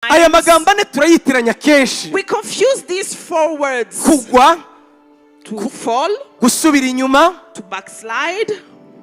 Aya magambo ane turayitiranya kenshi. We confuse these four words: Kugwa, to fall, gusubira inyuma, to backslide,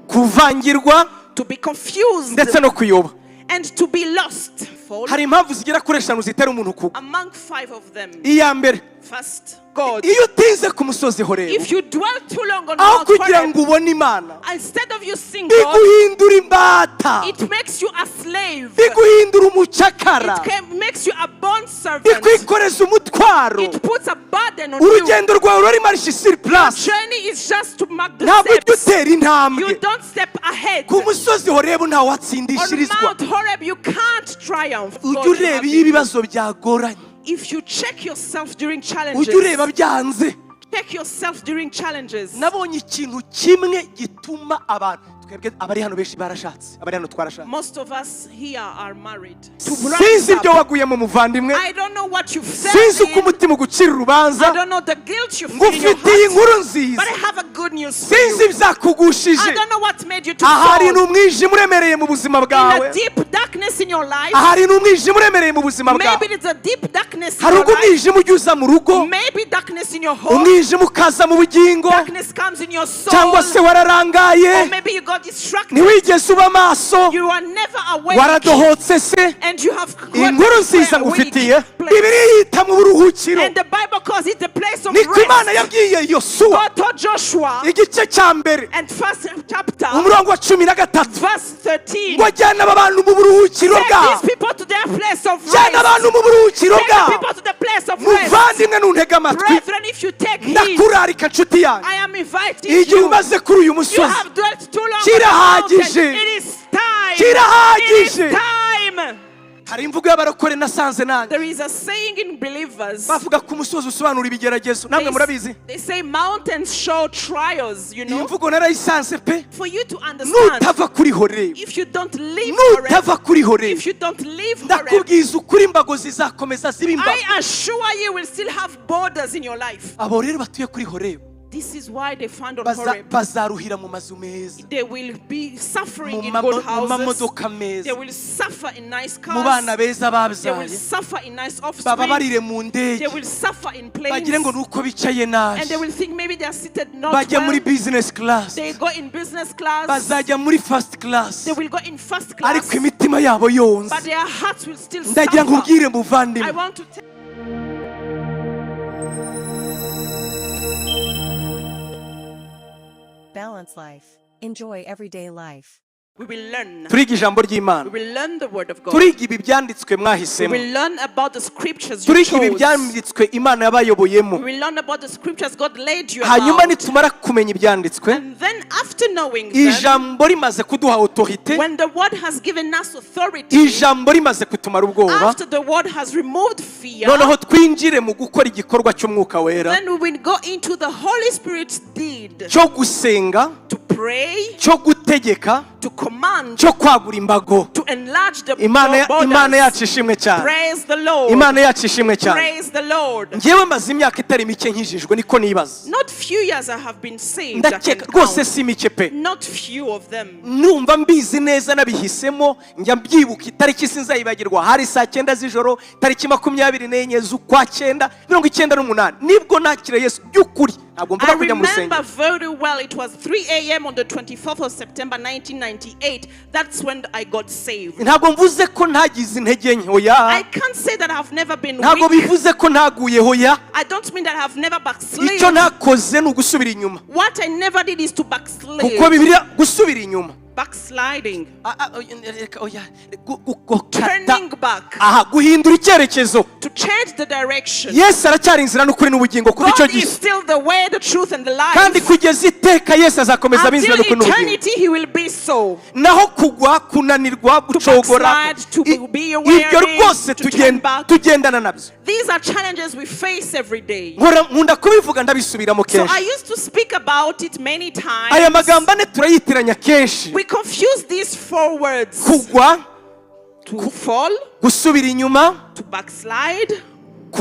kuvangirwa, to be confused, ndetse no kuyoba. And to be lost. Fall. Hari impamvu zigera kuri eshanu zitera umuntu kugwa. Among five of them. Iya mbere, First, God. Iyo utinze ku musozi Horebu, If you dwell too long on aho Mount kugira Horeb, ngo ubone Imana, instead of you seeing God, iguhindura imbata, it makes you a slave. Iguhindura umucakara, It makes you a bond servant. Ikwikoreza umutwaro. It puts a burden on you. Urugendo rwawe ruri marche sur place. Journey is just to mark the Ntabwo ujya steps. utera intambwe. You don't step ahead. Ku musozi Horebu ntawe On watsindishirizwa. Mount Horeb, you can't triumph. Ujya God ureba have iyo you. Ibibazo byagoranye. If you check yourself during challenges, Ujya ureba byanze. Check yourself during challenges. Nabonye ikintu kimwe gituma abantu, twebwe abari hano benshi barashatse, abari hano twarashatse. Most of us here are married. To Sinzi rise ibyo up. Waguyemo, muvandimwe. I don't know what you felt Sinzi uko in. Umutima ugucira urubanza. I don't know the guilt you feel in your Ngufitiye heart. inkuru nziza. But I have a good news for Sinzi you. Ibyakugushije. I don't know what made you to Ahari ni fall umwijima uremereye mu buzima in bwawe. A deep darkness in your life. Ahari ni umwijima uremereye mu buzima bwawe. Maybe it's a deep darkness in Hari your ubwo life. Umwijima ujya uza mu rugo, Maybe darkness in your home. Umwijima ukaza mu bugingo, Darkness comes in your soul. Cyangwa se wararangaye, Or maybe you got distracted. Ntiwigeze uba maso, You are never awake. Waradohotse se. And you have got Inkuru nziza weak ngufitiye, place. Bibiliya yita mu buruhukiro. And the Bible calls it the place of Niko Imana rest. Yabwiye Yosuwa, God told Joshua igice cya mbere, and first chapter, umurongo wa 13, verse 13. Ngo ajyane aba bantu mu buruhukiro Take bwabo. these people to their place of Jyana rest. abantu mu buruhukiro Take the bwabo. People to the place of rest. Muvandimwe, nuntege amatwi, Brethren, if you take heed, ndakurarika nshuti yanjye, I am inviting igihe you. Umaze kuri uyu You musozi have dwelt too long on the kirahagije. Mountain. It is time. Kirahagije. It is time. Hari imvugo y'abarokore nasanze nanjye. There is a saying in believers. Bavuga ko umusozi usobanura ibigeragezo. Namwe murabizi. They say mountains show trials, you Iyi know. Mvugo narayisanze pe. For you to understand, Nutava kuri Horebu, if you don't leave Horeb, nutava kuri Horebu, if you don't leave Horeb, ndakubwiza ukuri, imbago zizakomeza ziba imbago. I assure you will still have borders in your life. Abo rero batuye kuri Horebu This is why they found on Horeb. Bazaruhira mu mazu meza, They will be suffering mu in mamo- good mu houses. Mamodoka meza, They will suffer in nice mu bana cars. Beza They will babyaye, suffer in nice offspring. Bababarire mu ndege, They will suffer in planes. Bagire ngo ni uko bicaye nabi, And they will think maybe they are seated not bajya muri well. Business class, They go in business class. Bazajya muri first class, They will go in first class. Ariko imitima yabo yonze. But their hearts will still Ndagira ngo suffer. ubwire I muvandimwe. Want to tell Balance life. Enjoy everyday life. We will learn. Turiga ijambo ry'Imana. We will learn the word of God. Turiga ibi byanditswe We mwahisemo. Will learn about the scriptures you Turiga ibi chose. Byanditswe Imana yabayoboyemo. We will learn about the scriptures God led you Hanyuma about. nitumara kumenya ibyanditswe, And then after knowing them, ijambo rimaze kuduha autorité, when the word has given us authority, ijambo rimaze kutumara ubwoba, after the word has removed fear, noneho twinjire mu gukora igikorwa cy'Umwuka Wera then we will go into the Holy Spirit's deed cyo gusenga, to pray, cyo gutegeka, to command, cyo kwagura imbago. To enlarge the Imana borders. Imana yacu ishimwe cyane. Praise the Lord. Imana yacu ishimwe cyane. Praise the Lord. Ngewe maze imyaka itari mike nkijijwe, niko nibaza. Not few years I have been saved. I Ndakeka can rwose count. si mike pe. Not few of them. Numva mbizi neza nabihisemo, njya mbyibuka itariki sinzayibagirwa, hari saa cyenda z'ijoro, tariki 24 z'ukwa cyenda 98, nibwo nakira Yesu by'ukuri. Ntabwo mvuga I kujya mu remember rusengero. Very well, it was 3 a.m. on the 24th of September 1998. That's when I got saved. Ntabwo mvuze ko ntagize intege nke, oya. I can't say that I've never been Ntabwo weak. Bivuze ko ntaguye, hoya. I don't mean that I've never backslid. Icyo ntakoze ni ugusubira inyuma. What I never did is to backslide. Kuko Bibiliya gusubira inyuma, Backsliding. Ah, ah, oya, reka, oya, gukata. Turning back. Aha, guhindura icyerekezo. To change the direction. Yesu aracyari inzira n'ukuri n'ubugingo kuva icyo God gihe. Is still the way, the truth, and the life. Kandi kugeza iteka Yesu azakomeza aba inzira Until n'ukuri n'ubugingo. Eternity, He will be so. Naho kugwa, kunanirwa, gucogora, Backslide, to be weary, ibyo rwose to turn back. Tugendana nabyo. These are challenges we face every day. Nkunda kubivuga, ndabisubiramo So kenshi. I used to speak about it many times. Aya magambo ane turayitiranya kenshi. We confuse these four words: Kugwa, to fall, gusubira inyuma, to backslide,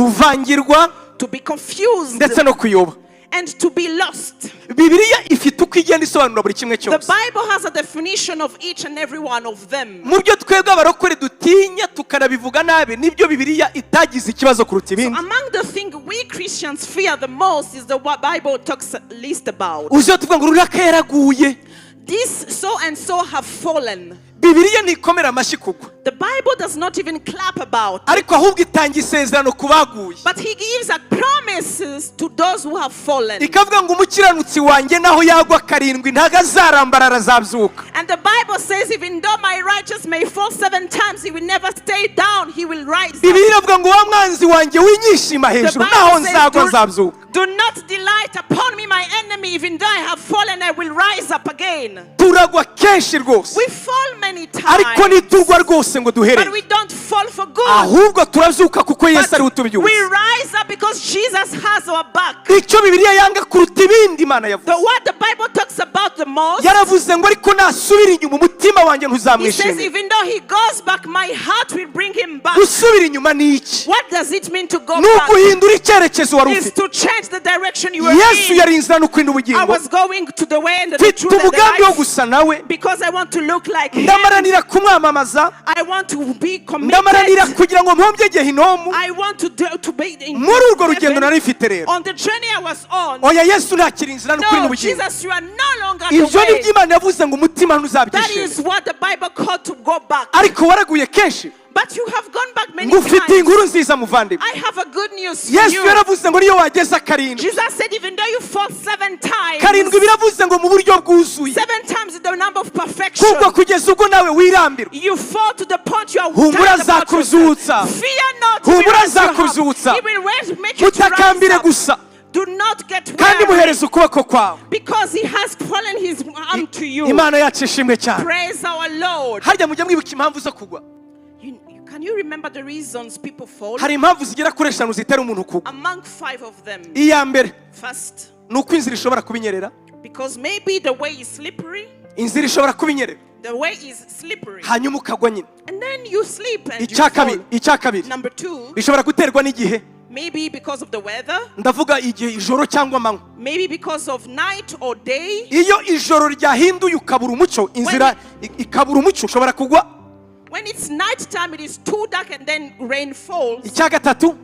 kuvangirwa, to be confused, ndetse no kuyoba. And to be lost. Bibiliya ifite uko igenda isobanura buri kimwe The cyose. Bible has a definition of each and every one of them. Mu byo twebwe abarokore dutinya tukanabivuga nabi, nibyo Bibiliya itagize ikibazo kuruta ibindi. Among the things we Christians fear the most is the what Bible talks least about. Uzi iyo tuvuga ngo runaka yaraguye, This so and so have fallen. Bibiliya ntikomera amashyi kugwa, The Bible does not even clap about. Ariko ahubwo itanga isezerano ku baguye. But he gives a promises to those who have fallen. Ikavuga ngo umukiranutsi wanjye naho yagwa karindwi ntago azarambarara, azabyuka. And the Bible says, even though my righteous may fall seven times, he will never stay down, he will rise up. Bibiliya iravuga ngo wa mwanzi wanjye winyishima The hejuru, naho Bible nzagwa says, nzabyuka. do not delight upon me, my enemy, even though I have fallen, I will rise up again. Turagwa kenshi rwose, We fall many ariko times, ntiturwa rwose ngo duhereye, but we don't fall for good. Ahubwo turabyuka kuko Yesu ari But utubyutse. we rise up because Jesus has our back. Icyo Bibiliya yanga kuruta ibindi Imana yavuze, The what the Bible talks about the most, yaravuze ngo ariko nasubira inyuma umutima wanjye he says, ntuzamwishimira. even though he goes back, my heart will bring him back. Gusubira inyuma ni iki? What does it mean to go Ni back? uguhindura icyerekezo wari Is ufite. to change the direction you were Yesu in. yari inzira n'ukuri I n'ubugingo. was going to the way and the Mfite truth and the umugambi wo life gusa nawe. because I want to look like him. Ndamaranira kumwamamaza. I want to be Ndamaranira committed. Kugira ngo mpombye gehinomu. I want to be in Muri urwo rugendo heaven. nari mfite rero, On the journey I was on. oya, Yesu ntakiri inzira n'ukuri No, n'ubugingo. Jesus, you are no longer the Ibyo ni way. byo Imana yavuze ngo umutima That ntuzabyishimire. is what the Bible called to go back. Ariko waraguye kenshi, But you have gone back many ngufitiye times. inkuru nziza, muvandimwe. I have a good news for Yesu you. yaravuze ngo niyo wageza karindwi, Jesus said, even though you fall seven times, karindwi biravuze ngo mu buryo bwuzuye, seven times is the number of perfection. kuko kugeza ubwo nawe wirambirwa. You fall to the point you are Humura tired about azakubyutsa. yourself. Fear not. He will Humura raise you up. azakubyutsa. He will make you to rise Mutakambire up. gusa, Do not get kandi weary muhereze ukuboko kwawe. Because he has fallen his arm to you. Imana yacu ishimwe cyane. Praise our Lord. Harya mujya mwibuka impamvu zo kugwa? Can you remember the reasons people fall? Hari impamvu zigera kuri eshanu zitera umuntu kugwa. Among five of them. Iya mbere First, ni uko inzira ishobora kuba inyerera. Because maybe the way is slippery. Inzira ishobora kuba inyerera, The way is slippery. Hanyuma ukagwa nyine. And then you sleep and you Icya kabiri, fall. icya kabiri, Number two, bishobora guterwa n'igihe. Maybe because of the weather, Ndavuga igihe, ijoro cyangwa amanywa. Maybe because of night or day. Iyo ijoro ryahinduye ukabura umucyo, inzira ikabura umucyo, ushobora kugwa. When it's night time, it is too dark and then rain falls. Icya gatatu,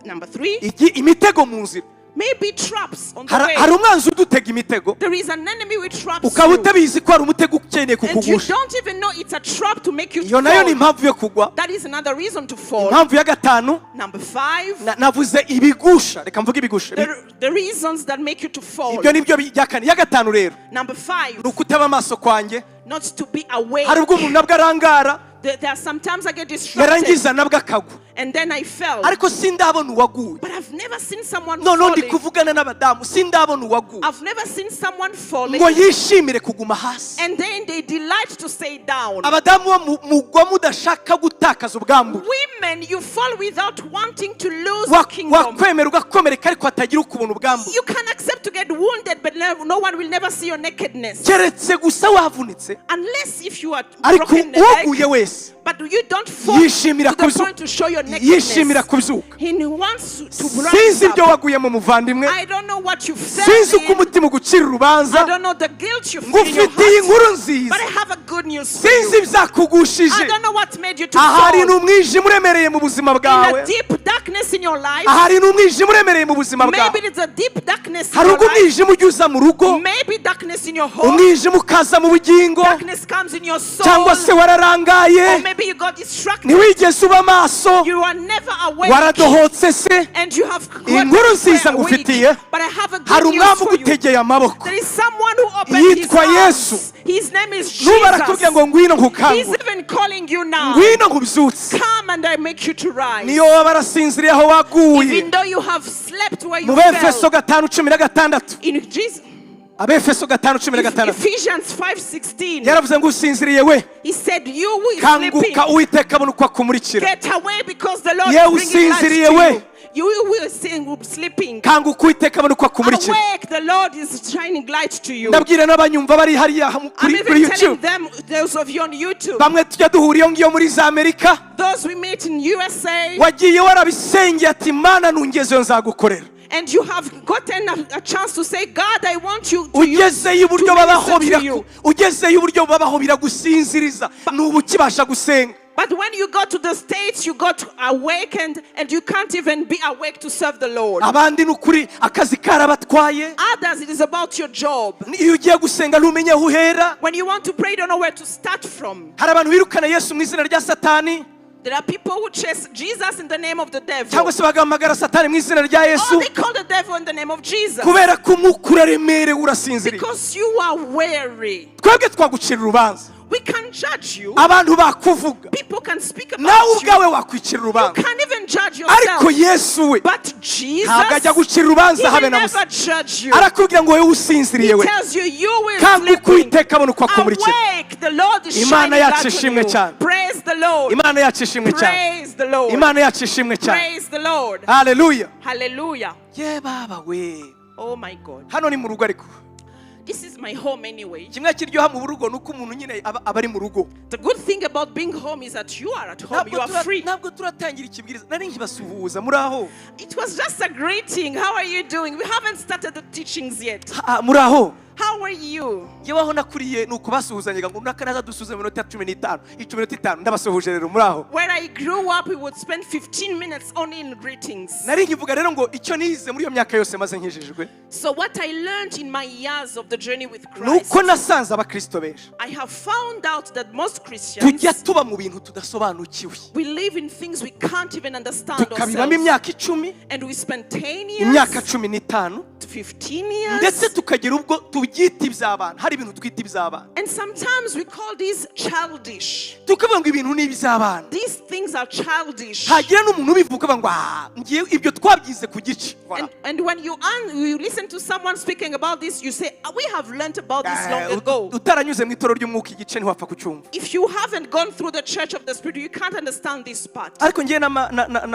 Number three, imitego mu nzira. Maybe traps on the Hari way. Hari umwanzi udutega imitego, There is an enemy which traps ukaba you. utabizi ko hari umutego ukeneye And you kukugusha. don't even know it's a trap to make you Iyo nayo ni fall. impamvu yo kugwa. That is another reason to fall. Impamvu ya gatanu, Number five, navuze ibigusha, reka mvuge ibigusha. the reasons that make you to fall. Ibyo ni byo bya kane. Iya gatanu rero Number five, ni ukutaba amaso kwanjye. Not to be awake. Hari ubwo umuntu nabwo arangara, There are sometimes I get distracted yarangiza nabwo akagwa. And then I fell. Ariko sindabona uwaguye. But I've never seen someone Noneho ndi falling. kuvugana n'abadamu, sindabona uwaguye I've never seen someone falling ngo yishimire kuguma hasi. And then they delight to stay down. Abadamu bo mugwa mudashaka gutakaza ubwambure. Women, you fall without wanting to lose the kingdom. Wakwemera ugakomereka ariko hatagira ukubona ubwambure. You can accept to get wounded, but no one will never see your nakedness. Keretse gusa wavunitse. Unless if you are Ariko broken the leg, uguye wese but you don't fall yishimira to the kubyuka, point to show your nakedness. Yishimira kubyuka. He wants to rise Sinzi ibyo up. waguyemo, muvandimwe. I don't know what you fell Sinzi uko in. umutima ugucira urubanza. I don't know the guilt you feel in your Ngufitiye heart. inkuru nziza. But I have a good news for Sinzi you. ibyakugushije. I don't know what made you to Ahari ni fall umwijima uremereye mu buzima in bwawe. A deep darkness in your life. Ahari ni umwijima uremereye mu buzima bwawe. Maybe it's a deep darkness in Hari your ubwo life. umwijima ujya uza mu rugo, Maybe darkness in your home. Umwijima ukaza mu bugingo, Darkness comes in your soul. Cyangwa se wararangaye, Or maybe you got distracted. Ntiwigeze uba maso, You are never awake. Waradohotse se. And you have got Inkuru nziza awake. ngufitiye, But I have a hari good news umwami for you. ugutegeye amaboko. There is someone who opened his Yitwa arms. Yesu. His name is N'ubu arakubwira Jesus. ngo ngwino He's nkukangure, even calling you now. Ngwino nkubyutse. Come and I make you to rise. Niyo waba warasinziriye aho waguye. Even though you have slept where Mu you Befeso fell. 5:16. In Jesus, Abefeso 5:16. Ephesians 5:16. Yaravuze ngo usinziriye we, He said, "You who is sleeping, kanguka, Uwiteka abona uko akumurikira. Get away because the Lord Yewe is bringing light usinziriye to we. you." You who is sleeping, Kanguka, Uwiteka abona uko akumurikira. awake, the Lord is shining light to you. Ndabwira n'abanyumva bari hariya I'm kuri kuri even telling YouTube. them, those of you on YouTube, Bamwe tujya duhura iyo ngiyo muri za Amerika, those we meet in USA, wagiye warabisengeye ati Mana nungezeyo nzagukorera. And you have gotten a chance to say, "God, I want you to use, Ugezeyo uburyo to babaho minister to you." ugezeyo uburyo babaho biragusinziriza, nubu ukibasha gusenga. But when you go to the States, you got awakened and you can't even be awake to serve the Lord. Abandi ni ukuri akazi karabatwaye. Others, it is about your job. Iyo ugiye gusenga ntumenye aho uhera. When you want to pray, you don't know where to start from. Hari abantu birukana Yesu mu izina rya Satani, There are people who chase Jesus in the name of the devil. cyangwa se bagahamagara Satani mu izina rya Yesu, Or they call the devil in the name of Jesus. kubera ko umwuka uraremerewe, urasinziriye. Because you are weary. Twebwe twagucira urubanza, We can judge you. abantu bakuvuga, People can speak nawe about you. Ubwawe wakwicira You urubanza, can't even judge ariko yourself. Yesu we But Jesus, ntabwo ajya gucira He urubanza habe will na busa. never judge you. Arakubwira ngo wowe usinziriye He we, tells you, "You will kanguka, sleeping. Uwiteka abona uko akumurikira. Awake, the Lord is Imana shining yacu light on ishimwe you." cyane. Praise the Lord. Imana yacu ishimwe cyane. Praise the Lord. Imana yacu ishimwe cyane. Praise the Lord. Haleluya. Hallelujah. Ye baba we. Oh my God. Hano ni mu rugo ariko. This is my home anyway. Kimwe kiryoha mu rugo ni uko umuntu nyine aba ari mu rugo. The good thing about being home is that you are at home. Ntabwo You are free. Ntabwo turatangira ikibwiriza, nari nkibasuhuza muri aho. It was just a greeting. How are you doing? We haven't started the teachings yet. Ah, muri aho. How are you? Njyewe aho nakuriye ni uko basuhuzanyaga ngo nakanaza dusuhuze mu minota 15, iminota 5. Ndabasuhuje rero, muri aho. Where I grew up, we would spend 15 minutes only in greetings. Nari nkivuga rero ngo icyo nize muri iyo myaka yose maze nkijijwe, So, what I learned in my years of the journey with ni Christ, uko nasanze abakristo benshi I have found out that most tujya Christians, tuba mu bintu tudasobanukiwe, we live in things we can't even understand tukabibamo ourselves. imyaka 10, And we spend 10 imyaka years, 15, 15 years. Ndetse tukagira ubwo tubyita iby'abana. Hari ibintu twita iby'abana. And sometimes we call these childish. Tukavuga ngo ibintu ni iby'abana. These things are childish. Hagira n'umuntu ubivuga ukavuga ngo ah ngiye ibyo twabyize ku gice. Voilà. And when you listen to someone speaking about this, you say, "Ah, we have learned about this long ago." Utaranyuze mu itorero ry'umwuka igice ntiwapfa kucyumva. If you haven't gone through the church of the Spirit, you can't understand this part. Ariko ngewe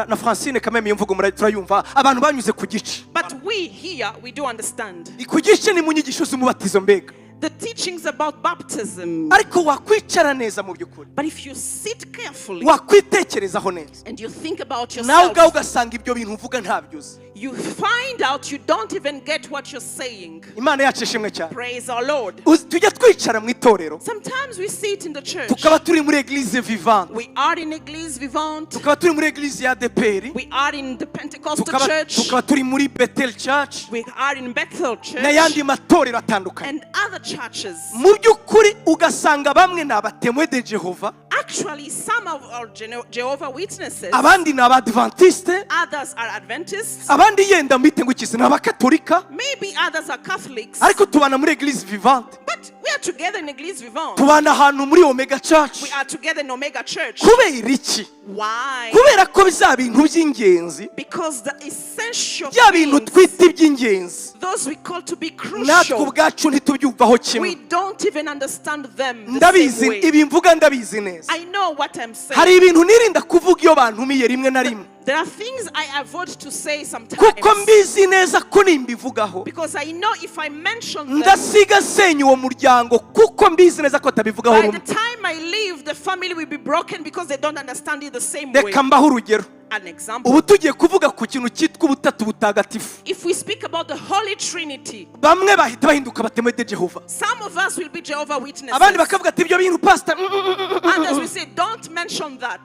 na Francine Kameme iyo mvugo turayumva, abantu banyuze ku gice. But we here, we do understand. Ku gice ni mu nyigisho z'umubatizo mbega. The teachings about baptism. Ariko wakwicara neza mu by'ukuri, But if you sit carefully wakwitekerezaho neza, and you think about nawe ubwawe yourself, ugasanga ibyo bintu uvuga ntabyo uzi. You find out you don't even get what you're saying. Imana yacu ishimwe cyane. Praise our Lord. Tujya twicara mu itorero, Sometimes we sit in the church. Tukaba turi muri Église Vivante, We are in Église Vivante. Tukaba turi muri Église ya ADEPR, We are in the Pentecostal church. Tukaba turi muri Bethel Church We are in Bethel Church n'ayandi matorero atandukanye. And other churches. Mu by'ukuri ugasanga bamwe ni aba Témoins de Jéhovah, Actually, some of our Jehovah Witnesses, abandi ni abadivantiste, others are Adventists, abandi yenda mbite ngo ikisi ni abakatolika, maybe others are Catholics. Ariko tubana muri Église Vivante, But we are together in Église Vivante. Tubana ahantu muri Omega Church. We are together in Omega Church. Kubera iki? Why? Kubera ko bya bintu by'ingenzi, Because the essential bya bintu things, twita iby'ingenzi, those we call to be natwe crucial, ubwacu ntitubyumvaho kimwe. we don't even understand them the Ndabizi same way. ibi mvuga, ndabizi neza. I know what I'm saying. Hari ibintu nirinda kuvuga iyo bantumiye rimwe na rimwe, There are things I avoid to say sometimes. Kuko mbizi neza ko nimbivugaho Because I know if I mention them, ndasiga nsenya uwo muryango, kuko mbizi neza ko batabivugaho by rumwe. The time I leave, the family will be broken because they don't understand it the same way. Reka mbaho urugero. An example. Ubu tugiye kuvuga ku kintu cyitwa ubutatu butagatifu, If we speak about the Holy Trinity, bamwe bahita bahinduka aba Témoins de Jéhovah, some of us will be Jehovah Witnesses. Abandi bakavuga ati ibyo bintu pasita, Others will say, "Don't mention that."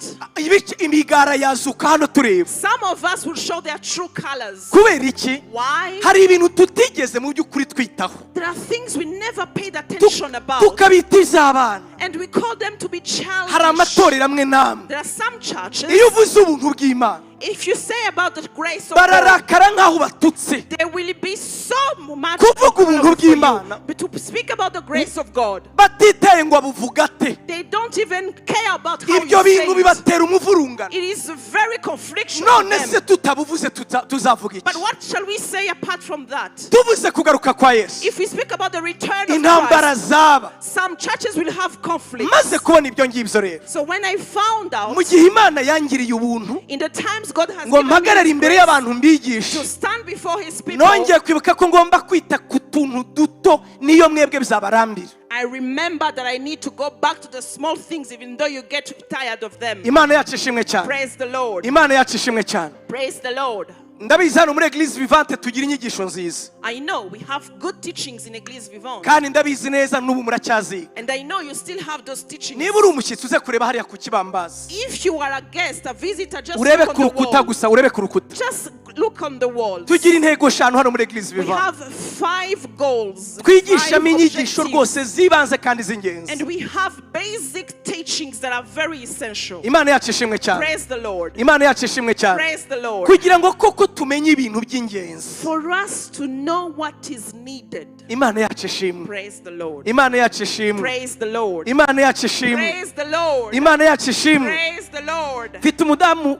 Imigara yazuka hano tureba. Some of us will show their true colors. Kubera iki? Why? Hari ibintu tutigeze mu by'ukuri twitaho, There are things we never paid attention about. Tukabita iby'abana. And we call them to be Hari childish. Amatorero amwe n'amwe, There are some churches, iyo uvuze ubuntu bw'Imana, if you say about the grace of God, bararakara nk'aho batutse. There will be so much Kuvuga ubuntu for you. bw'Imana, But to speak about the grace of God, batitaye ngo abuvuga ate, they don't even care about how ibyo you say bintu it. Bibatera umuvurungano. It is very conflictual None for them. Se tutabuvuze tuzavuga iki? But what shall we say apart from that? Tuvuze kugaruka kwa Yesu, If we speak about the return of intambara Christ, zaba. Some churches will have conflict. Maze kubona ibyo ngibyo rero, So when I found out, mu gihe Imana yangiriye ubuntu in the times God has ngo given me mpagarare His imbere grace y'abantu mbigishe, to stand before His people, nongeye kwibuka ko ngomba kwita ku tuntu duto niyo mwebwe byabarambira. I remember that I need to go back to the small things even though you get tired of them. Imana yacu ishimwe cyane. Praise the Lord. Imana yacu ishimwe cyane. Praise the Lord. Ndabizi hano muri Eglise Vivante tugira inyigisho nziza. I know we have good teachings in Eglise Vivante. Kandi ndabizi neza n'ubu muracyaziga. And I know you still have those teachings. Niba uri umushyitsi uze kureba hariya ku kibambazi. If you are a guest, a visitor, just Urebe look on ku the rukuta wall. gusa, urebe ku rukuta. Just look on the walls. Tugira intego eshanu hano muri Eglise We Vivante. have five goals, five Twigishamo inyigisho objectives. Rwose zibanze kandi z'ingenzi. And we have basic teachings that are very essential. Imana yacu ishimwe cyane. Praise the Lord. Imana yacu ishimwe cyane. Praise the Lord. Kugira ngo koko tumenye ibintu by'ingenzi. For us to know what is needed. Imana yacu ishimwe. Praise the Lord. Imana yacu ishimwe. Praise the Lord. Imana yacu ishimwe. Praise the Lord. Imana yacu ishimwe. Praise the Lord. Mfite umudamu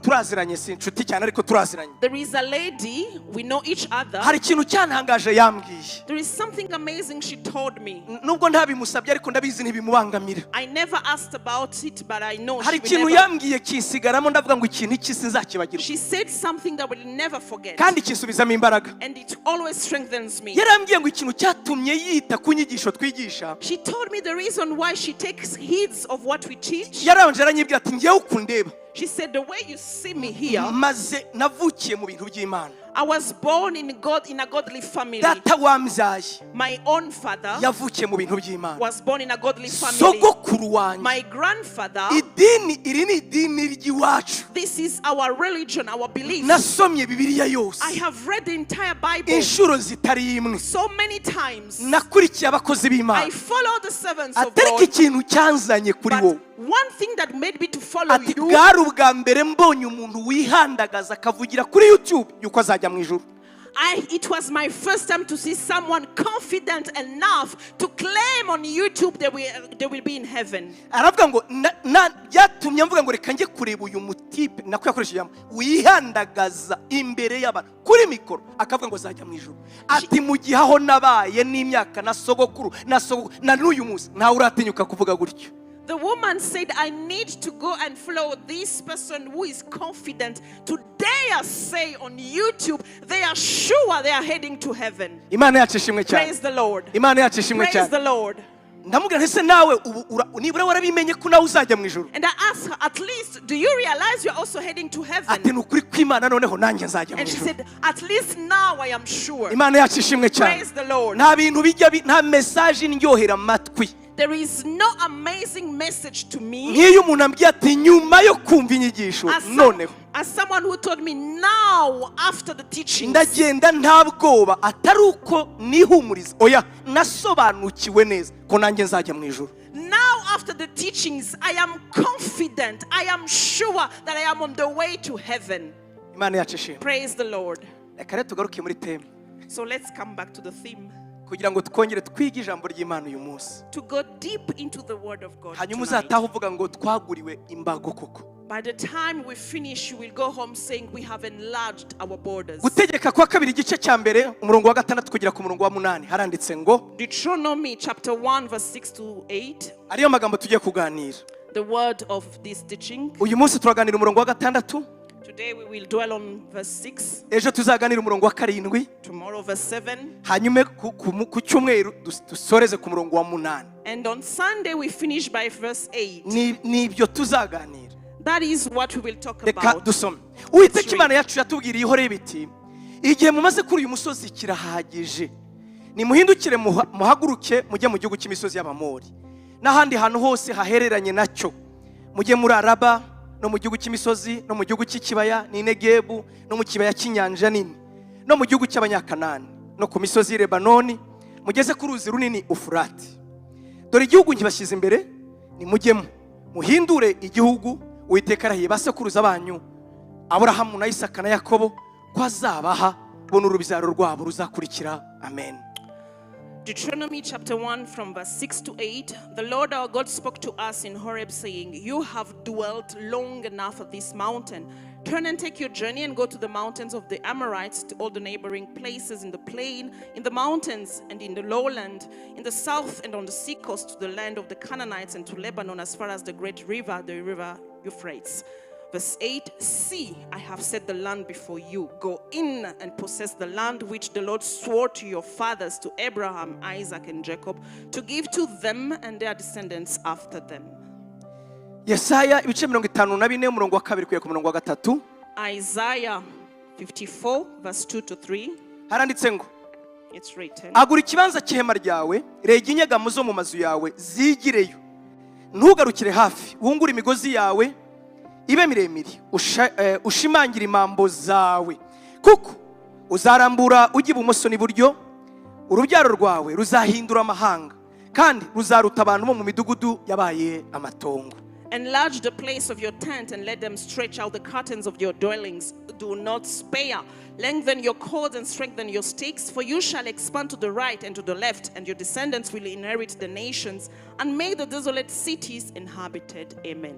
turaziranye, si inshuti cyane ariko turaziranye. There is a lady, we know each other. Hari ikintu cyantangaje yambwiye. There is something amazing she told me. Nubwo ntabimusabye ariko ndabizi ntibimubangamira. I never asked about it, but I know Hari she will ikintu never. yambwiye kinsigaramo ndavuga ngo ikintu iki sinzakibagirwa. She said something that I will never forget. Kandi kinsubizamo imbaraga. And it always strengthens me. Yarambwiye ngo ikintu cyatumye yita ku nyigisho twigisha. She told me the reason why she takes heeds of what we teach. Yarabanje aranyibwira ati ngewe ukundeba She said, "The way you see me here, maze navukiye mu bintu by'Imana. I was born in God in a godly family. Data wambyaye My own father yavukiye mu bintu by'Imana. Was born in a godly family. Sogokuru wanjye My grandfather, idini iri ni idini ry'iwacu. This is our religion, our belief. Nasomye Bibiliya yose I have read the entire Bible inshuro zitari imwe. So many times. Nakurikiye abakozi I b'Imana. Follow the servants of Atariko God. Ikintu cyanzanye kuri But wowe one thing that made me to follow ati you, bwari ubwa mbere mbonye umuntu wihandagaza akavugira kuri YouTube yuko azajya mu ijuru. It was my first time to see someone confident enough to claim on YouTube that they will be in heaven. Aravuga ngo byatumye mvuga ngo reka njye kureba uyu mutipe nako yakoresheje ijambo wihandagaza imbere y'abantu kuri mikoro akavuga ngo azajya mu ijuru ati mu gihe aho nabaye n'imyaka na sogokuru na sogokuru na n'uyu munsi ntawe uratinyuka kuvuga gutyo. The woman said, "I need to go and follow this person who is confident to dare say on YouTube they are sure they are heading to heaven." Imana yacu ishimwe cyane. Praise the Lord. Imana yacu ishimwe Praise cyane. the Lord. Ndamubwira nti ese nawe ubu nibura warabimenye ko nawe uzajya mu ijuru? And I asked her, "At least, do you realize you're also heading to Ati heaven?" ni ukuri kw'Imana noneho nanjye nzajya mu And she ijuru. said, "At least now I am sure." Imana yacu ishimwe cyane. Praise the Lord. Nta bintu bijya nta message indyohera amatwi There is no amazing message to me nk'iyo umuntu ambwiye ati nyuma yo kumva inyigisho noneho as someone who told me now after the teachings, ndagenda nta bwoba atari uko nihumuriza oya nasobanukiwe neza ko nanjye nzajya mu ijuru. Now after the teachings, I am confident, I am sure that I am on the way to heaven. Imana yacu ishimwe. Praise the Lord. Reka rero tugaruke muri theme So let's come back to the theme kugira ngo twongere twige ijambo ry'Imana uyu munsi. To go deep into the Word of God Hanyuma tonight. uzataha uvuga ngo twaguriwe imbago koko. By the time we finish, you will go home saying we have enlarged our borders. Gutegeka kwa kabiri igice cya mbere umurongo wa gatandatu kugera ku murongo wa munani haranditse ngo Deuteronomy chapter 1, verse 6 to 8, ariyo magambo tugiye kuganira. The word of this teaching. Uyu munsi turaganira umurongo wa gatandatu. Today we will dwell on verse 6, Ejo tuzaganira umurongo wa karindwi. Tomorrow, verse 7, Hanyuma ku cyumweru dusoreze ku murongo wa munani. And on Sunday we finish by verse 8. Nibyo tuzaganira. That is what we will talk Reka about. dusome. Uwiteka Imana yacu yatubwiriye ihoreye biti igihe mumaze kuri uyu musozi kirahagije nimuhindukire muhaguruke mujye mu gihugu cy'imisozi y'Abamori n'ahandi hantu hose hahereranye nacyo mujye muri Araba no mu gihugu cy'imisozi no mu gihugu cy'ikibaya n'i Negebu no mu kibaya cy'inyanja nini no mu gihugu cy'Abanyakanani no ku misozi y'i Lebanoni mugeze ku ruzi runini Ufurati. Dore igihugu nkibashyize imbere nimujyemo muhindure igihugu Uwiteka arahiye ba sekuruza banyu Aburahamu na Isaka na Yakobo ko azabaha bo n'urubyaro rwabo ruzakurikira. Amen. Deuteronomy chapter 1 from verse 6 to 8. The Lord our God spoke to us in Horeb, saying, "You have dwelt long enough at this mountain. Turn and take your journey and go to the mountains of the Amorites, to all the neighboring places in the plain, in the mountains and in the lowland, in the south and on the seacoast, to the land of the Canaanites and to Lebanon, as far as the great river, the river Euphrates." Verse 8: "See, I have set the land before you. Go in and possess the land which the Lord swore to your fathers, to Abraham, Isaac, and Jacob, to give to them and their descendants after them." Yesaya ibice mirongo itanu na bine umurongo wa kabiri kugera ku murongo wa gatatu. Isaiah 54, verse 2 to 3. Haranditse ngo, It's written. Agura ikibanza cy'ihema ryawe, rega inyegamo zo mu mazu yawe zigireyo, ntugarukire hafi, wungure imigozi yawe ibe miremire, ushimangire imambo zawe, kuko uzarambura ujya ibumoso n'iburyo, urubyaro rwawe ruzahindura amahanga, kandi ruzaruta abantu bo mu midugudu yabaye amatongo. Enlarge the place of your tent and let them stretch out the curtains of your dwellings. Do not spare. Lengthen your cords and strengthen your stakes, for you shall expand to the right and to the left, and your descendants will inherit the nations and make the desolate cities inhabited. Amen.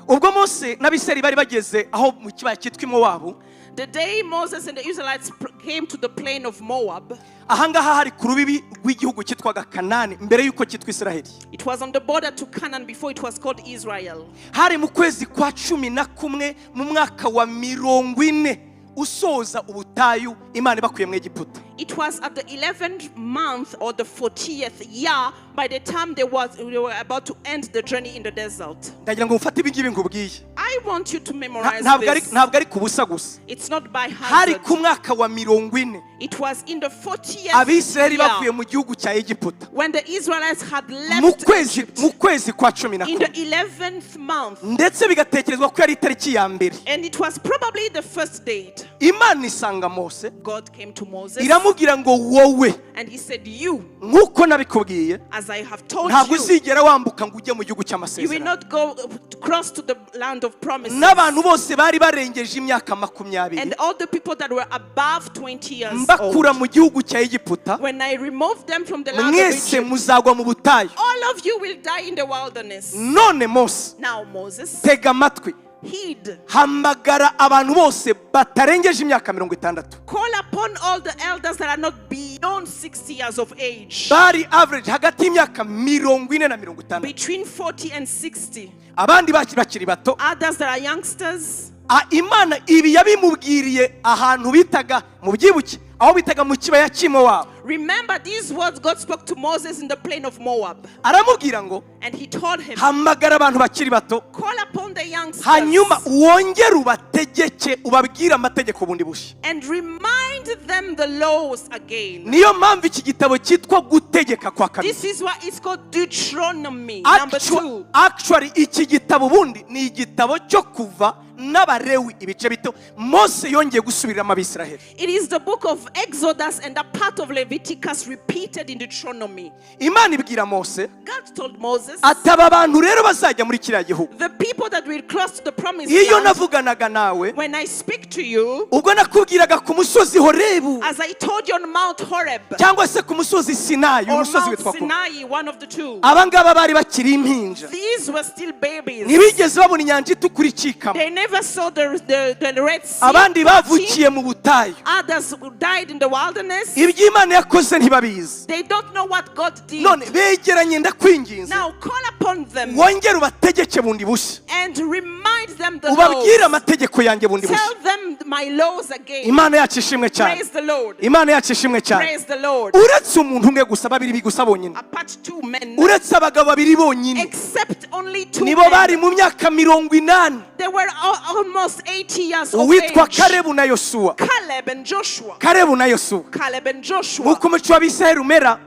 Ubwo Mose n'Abisirayeli bari bageze aho mu kibaya cyitwa i Mowabu, The day Moses and the Israelites came to the plain of Moab, ahangaha hari ku rubibi rw'igihugu cyitwaga Kanani mbere y'uko cyitwa Israheli. It was on the border to Canaan before it was called Israel. Hari mu kwezi kwa 11 mu mwaka wa 40 usoza ubutayu, Imana ibakuye mu Egiputa. It was at the 11th month or the 40th year by the time they were about to end the journey in the desert. Ndagira ngo mufate ibi ngibi nkubwiye. I want you to memorize Ntabwo ari this. Ntabwo ari ku busa gusa. It's not by Hari hazard. ku mwaka wa 40 It was in the 40th Abisirayeli bavuye year mu gihugu cya Egiputa, when the Israelites had mu left kwezi Egypt mu kwezi kwa cumi na in kumwe, the 11th month. ndetse bigatekerezwa ko yari itariki ya mbere. And it was probably the first date. Imana isanga Mose, God came to Moses iramubwira ngo, wowe, and he said, "You, nk'uko nabikubwiye, as I have told ntabwo you, uzigera wambuka ngo ujye mu gihugu you will cy'amasezerano. not go cross to the land of promises." N'abantu bose bari barengeje imyaka 20, And all the people that were above 20 years mbakura old, mu gihugu cya Egiputa, when I removed them from the land of mwese Egypt, muzagwa mu butayu. All of you will die in the wilderness. None Mose, Now, Moses, tega amatwi, heed, hamagara abantu bose batarengeje imyaka 60. Call upon all the elders that are not beyond 60 years of age, Bari average hagati y'imyaka 40 na 60, between 40 and 60. abandi bakiri bato. Others that are youngsters. Ah, Imana ibi yabimubwiriye ahantu bitaga mu byibuke, aho bitaga mu kibaya cy'i Mowabu. Remember these words God spoke to Moses in the plain of Moab. Aramubwira ngo, And he told him, hamagara abantu bakiri bato, call upon the youngsters hanyuma wongere ubategeke, ubabwire amategeko bundi bushya. And remind them the laws again. Niyo mpamvu iki gitabo cyitwa Gutegeka kwa Kabiri. This is why it's called Deuteronomy number 2. Actually, iki gitabo ubundi ni igitabo cyo Kuva n'Abarewi, ibice bito Mose yongeye gusubiramo Abisiraheli. It is the book of Exodus and a part of Leviticus repeated in Deuteronomy. Imana ibwira Mose, God told Moses, ati aba bantu rero bazajya muri kiriya gihugu, the people that will cross to the promised iyo land, navuganaga nawe, when I speak to you, ubwo nakubwiraga ku musozi Horebu, as I told you on Mount Horeb cyangwa se ku musozi Sinayi, or umusozi Mount witwa kumwe, Sinai, one of the two, aba ngaba bari bakiri impinja, these were still babies. Ntibigeze babona inyanja itukura icikamo. They never saw the Red Sea Abandi parting. bavukiye mu butayu. Others died in the wilderness. Ibyo Imana yakoze ntibabizi. They don't know what God did. None begeranye, ndakwinginze, Now call upon them wongere ubategeke bundi bushya, and remind them the ubabwire laws. Amategeko yanjye bundi bushya. Tell them my laws again. Imana yacu ishimwe cyane. Praise the Lord. Imana yacu ishimwe cyane. Praise the Lord. Uretse umuntu umwe gusa, babiri gusa bonyine, Apart two men, uretse abagabo babiri bonyine, except only two nibo bari men. mu myaka 80, They were almost 80 years of uwitwa age. Karebu na Yosuwa. Caleb and Joshua. Karebu na Yosuwa. Caleb and Joshua. Nk'uko umuco w'Abisiraheli umera,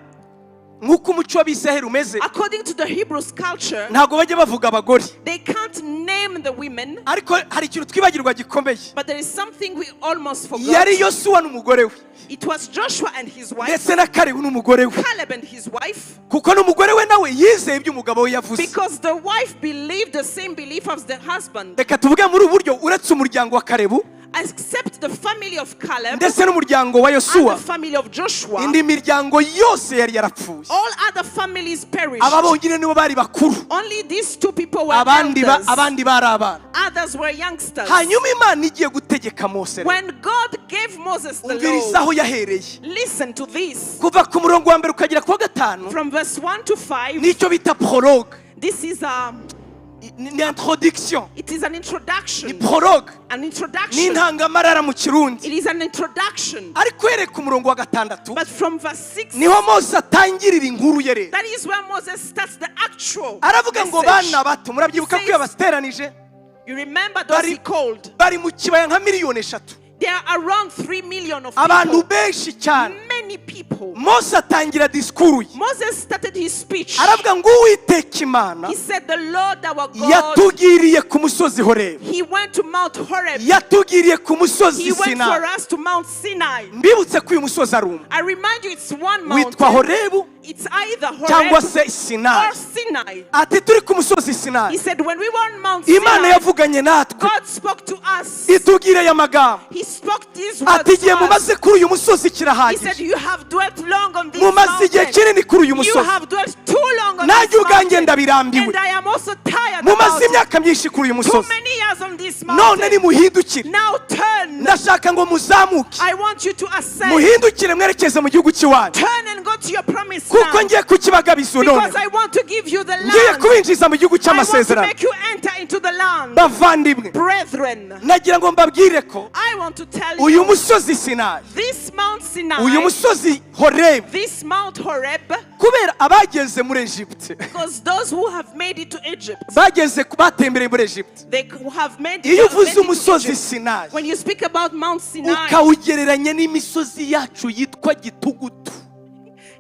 nk'uko umuco w'Abisiraheli umeze, According to the Hebrews culture, ntabwo bajya bavuga abagore. They can't name the women, Ariko hari ikintu twibagirwa gikomeye. But there is something we almost forgot. Yari Yosuwa n'umugore we, It was Joshua and his wife, ndetse na Karebu n'umugore we, Caleb and his wife, kuko n'umugore we nawe yizeye ibyo umugabo we yavuze. Because the wife believed the same belief as the husband. Reka tuvuge muri ubu buryo, uretse umuryango wa Karebu Except the family of Caleb ndetse n'umuryango wa and Yosuwa, the family of Joshua, indi miryango yose yari yarapfuye. All other families perished. Aba bonyine nibo bari bakuru. Only these two people were Abandi ba- elders. abandi bari abana. Others were youngsters. Hanyuma Imana igiye gutegeka Mose rero, When God gave Moses the umviriza law, aho yahereye, listen to this. Kuva ku murongo wa mbere ukagera ku wa gatanu, From verse 1 to 5, nicyo bita prologue. This is a Ni introduction. It is an Ni introduction. Prologue. An Ni introduction. intangamarara mu Kirundi. It is an introduction. Ariko uhereye ku murongo wa gatandatu, But from verse 6, niho Mose atangirira inkuru ye rero. That is where Moses starts the actual Aravuga ngo, message. bana bato, murabyibuka ko yabateranije, You remember those he called. Bari mu kibaya nka miliyoni 3. There are around 3 million of Abantu people. benshi cyane. Many people. Mose atangira disikuru ye. Moses started his speech. Aravuga ngo Uwiteka Imana He said, "The Lord our God, yatugiriye ku musozi Horebu, He went to Mount Horeb. yatugiriye ku musozi He went for Sinayi." us to Mount Sinai. Mbibutse ko uyu musozi ari umwe. I remind you, it's one Witwa mountain. Horebu It's either cyangwa Horeb se Sinayi. or Sinai. Ati turi ku musozi He Sinayi, said, when we were on Mount Imana Sinai, yavuganye natwe, God spoke to us. itubwira aya magambo. He spoke these words Ati igihe to us. mumaze kuri uyu musozi He said, kirahagije. "You have dwelt long on this Mumaze igihe mountain. kinini kuri uyu You musozi. have dwelt too long on Nanjye this ubwanjye mountain. ndabirambiwe. And I am also tired Mumaze about it. imyaka myinshi kuri uyu Too musozi. many years on this None mountain. nimuhindukire, Now turn. ndashaka ngo muzamuke, I want you to ascend. muhindukire mwerekeze mu gihugu cy'iwanyu, Turn and go to your promised kuko land. ngiye kukibagabiza none. Because I want to give you the Ngiye land. kubinjiza mu gihugu I want to cy'amasezerano. make you enter into the land. Bavandimwe, Brethren, nagira ngo mbabwire ko I want to tell uyu you musozi Sinayi, this Mount uyu Sinai, musozi Horebu, this Mount Horeb, kubera abageze muri Egypte, because those who have made it to Egypt, bageze batembereye muri Egypte, they who have made it, iyo have uvuze made it to umusozi Egypt. Sinayi When you speak about Mount Sinai ukawugereranya n'imisozi yacu yitwa Gitugutu,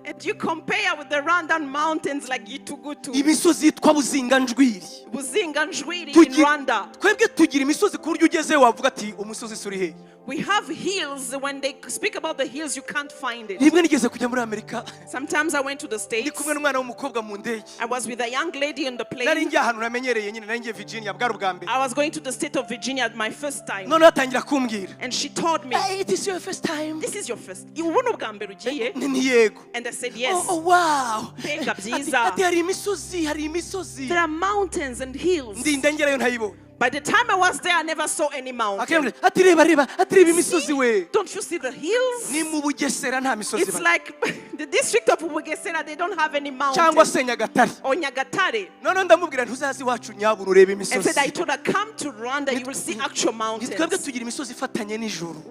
and you compare with the Rwandan mountains like Gitugutu, imisozi yitwa Buzinganjwiri, Buzinganjwiri in Rwanda, twebwe tugira imisozi ku buryo ugezeyo wavuga ati umusozi si uri hehe? We have hills. When they speak about the hills, you can't find it. Rimwe nigeze kujya muri Amerika. Sometimes I went to the Ndi States. kumwe n'umwana w'umukobwa mu ndege. I was with a young lady in the Nari plane. ngiye ahantu namenyereye nyine, nari ngiye Virginia bwari ubwa mbere. I was going to the state of Virginia my first time. Noneho atangira kumbwira, And she told me, "Hey, it is your first time?" "This is your first. Ubu ni ubwa mbere ugiye?" Ni yego. And I said, "Yes." Oh, wow. Mbega Ati, byiza. ati hari imisozi, hari imisozi. There are mountains and hills. Ndinda ngerayo ntayibonye. By the time I was there, I never saw any mountain. Akambwira ati reba, reba, ati reba imisozi See? we. Don't you see the hills? Ni mu Bugesera nta misozi It's ibayo. like the district of Bugesera, they don't have any Cyangwa mountains. se Nyagatare. Or Nyagatare. Noneho ndamubwira ntuzazi iwacu nyabura urebe And imisozi. said, I told her, "Come to Rwanda, you will see actual Ni twebwe mountains." tugira imisozi ifatanye n'ijuru.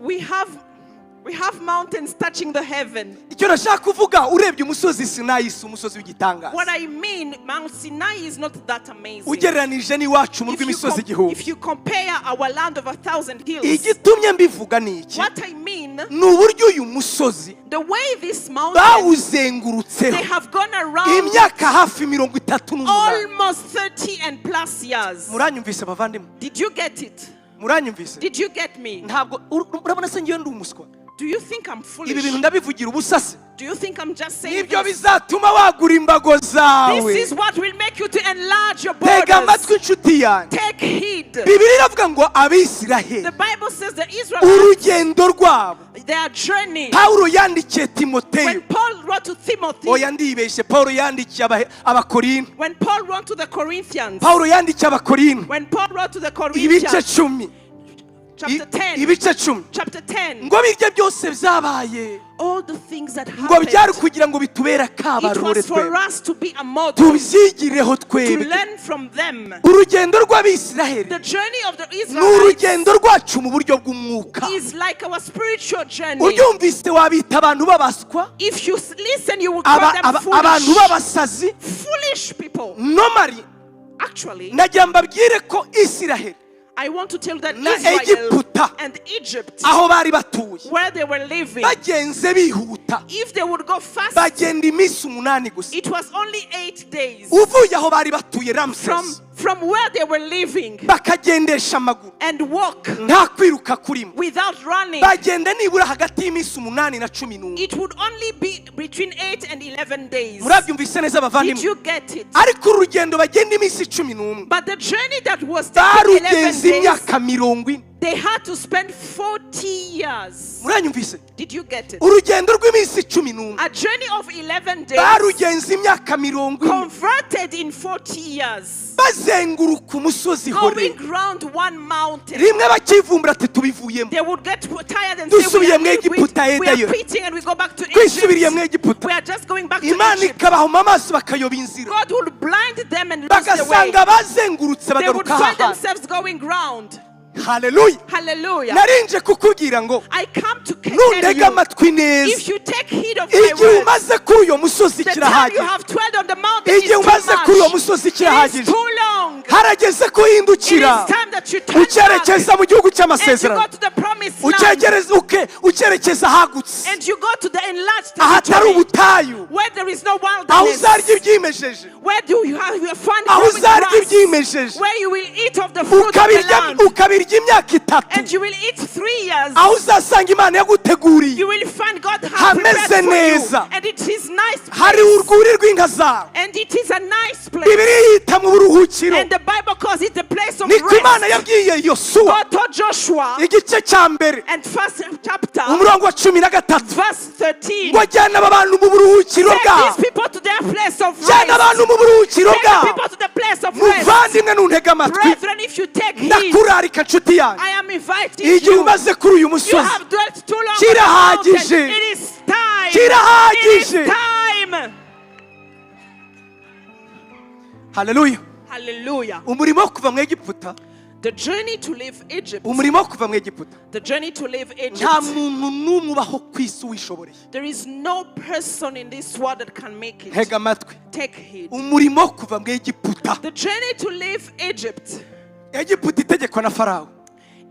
We have mountains touching the heaven. Icyo nashaka kuvuga, urebye umusozi Sinayi si umusozi w'igitangaza What I mean, Mount Sinai is not that amazing. ugereranije n'iwacu mu If you, rw'imisozi igihumbi. If you compare our land of 1,000 hills, Igitumye mbivuga ni iki? what I mean, Ni uburyo uyu musozi the way this mountain, bawuzengurutseho they have gone around imyaka hafi 38. almost 30 and plus years. Muranyumvise bavandimwe? Did you get it? Muranyumvise? Did you get me? Ntabwo urabona se ngewe ndi umuswa? Do you think I'm Ibi foolish? bintu ndabivugira ubusa se? Do you think I'm just saying Nibyo this? bizatuma wagura imbago zawe. This is what will make you to enlarge your Tega borders. amatwi inshuti yanjye. Take heed. Bibiliya iravuga ngo Abisiraheli The Bible says the Israelites, urugendo rwabo, their journey. Pawulo yandikiye Timoteyo, When Paul wrote to Timothy, oya ndibeshye, Pawulo yandikiye Abakorinto, when Paul wrote to the Corinthians, Pawulo yandikiye Abakorinto when Paul wrote to the ibice Corinthians, 10, chapter 10, ibice 10, chapter 10, ngo birya byose byabaye, all the things that ngo byari happened, kugira ngo bitubere it akabarore was for twebwe, us to be a model, tubyigireho to twebwe. learn from them. Urugendo rw'Abisiraheli The journey of the ni Israelites urugendo rwacu mu buryo bw'umwuka. Is like our spiritual journey. Uryumvise wabita abantu b'abaswa, If you listen, you will call them abantu foolish. b'abasazi. Foolish people. Normally, Actually, nagira mbabwire ko Isiraheli I want to tell that na Israel Egiputa, and Egypt, aho bari batuye, where they were living, bagenze bihuta, if they would go fast, bagenda iminsi 8 gusa. it was only 8 days Uvuye aho bari batuye from, Ramses, from where they were living bakagendesha amaguru, and walk nta kwiruka kurimo, without running. bagenda nibura hagati y'iminsi 8 na 11. It would only be between 8 and 11 days. Murabyumvise neza Did bavandimwe? you get it? Ariko urugendo bagenda iminsi 11, But the journey that was taken 11 barugenze days, imyaka 40. they had to spend 40 years. Muranyumvise? Did you get it? Urugendo rw'iminsi 11 A journey of 11 days barugenze imyaka 40, converted in 40 years, bazenguruka umusozi going Horebu. round one mountain. Rimwe bakivumbura ati tubivuyemo, They would get tired and say, we dusubiye are, mu Egiputa we are yedayo. quitting and we go back to Twisubiriye mu Egypt. Egiputa. We are just going back to Imana Egypt. ikabahuma amaso bakayoba inzira, God would blind them and lose the way. bagasanga bazengurutse They would bagaruka find hahandi. themselves going round. Haleluya. Hallelujah. Narinje kukubwira ngo I come to tell nundega you, amatwi neza, if you take heed of my igihe words, umaze kuri uyo musozi the time you kirahagije. have dwelled on the mountain is Igihe too umaze kuri uwo much. musozi It is kirahagije. too long. Harageze It kuhindukira is time that you turn back ukerekeza mu gihugu and you cy'amasezerano, go to the promised land ukerekeza ahagutse, and you go to the enlarged ahatari territory ubutayu, where there is no aho wilderness. uzarya ibyimejeje, Where do you have your find aho growing uzarya grass, ibyimejeje, where you will eat of the fruit of the ukabirya land ukabirya imyaka 3, and you will eat 3 years. aho uzasanga Imana yaguteguriye You will find God has hameze prepared for you, neza. and it is nice Hari place. urwuri rw'inka zawe. And it is a nice place. Bibiliya yita mu buruhukiro. And the Bible calls it the place of Niko Imana rest. yabwiye Yosuwa, God told Joshua igice cya mbere, and first chapter, umurongo wa 13, verse 13. ngo jyana aba bantu mu buruhukiro Take bwabo, these people to their place of jyana rest. abantu mu buruhukiro Take the bwabo. people to the place of rest. Muvandimwe, nuntega amatwi, Brethren, if you take heed, ndakurarika nshuti yanjye, I am inviting igihe you. umaze kuri uyu You musozi have dwelt too long on the mountain. kirahagije. It is time. It is Kirahagije. time. Haleluya. Hallelujah. Umurimo wo kuva mu Egiputa, The journey to leave Egypt. umurimo wo kuva mu Egiputa, The journey to leave nta Egypt. muntu n'umwe ubaho ku isi wishoboreye. There is no person in this world that can make it. Ntega amatwi. Take heed. Umurimo wo kuva mu Egiputa, The journey to leave Egypt. Egiputa itegekwa na Farawo,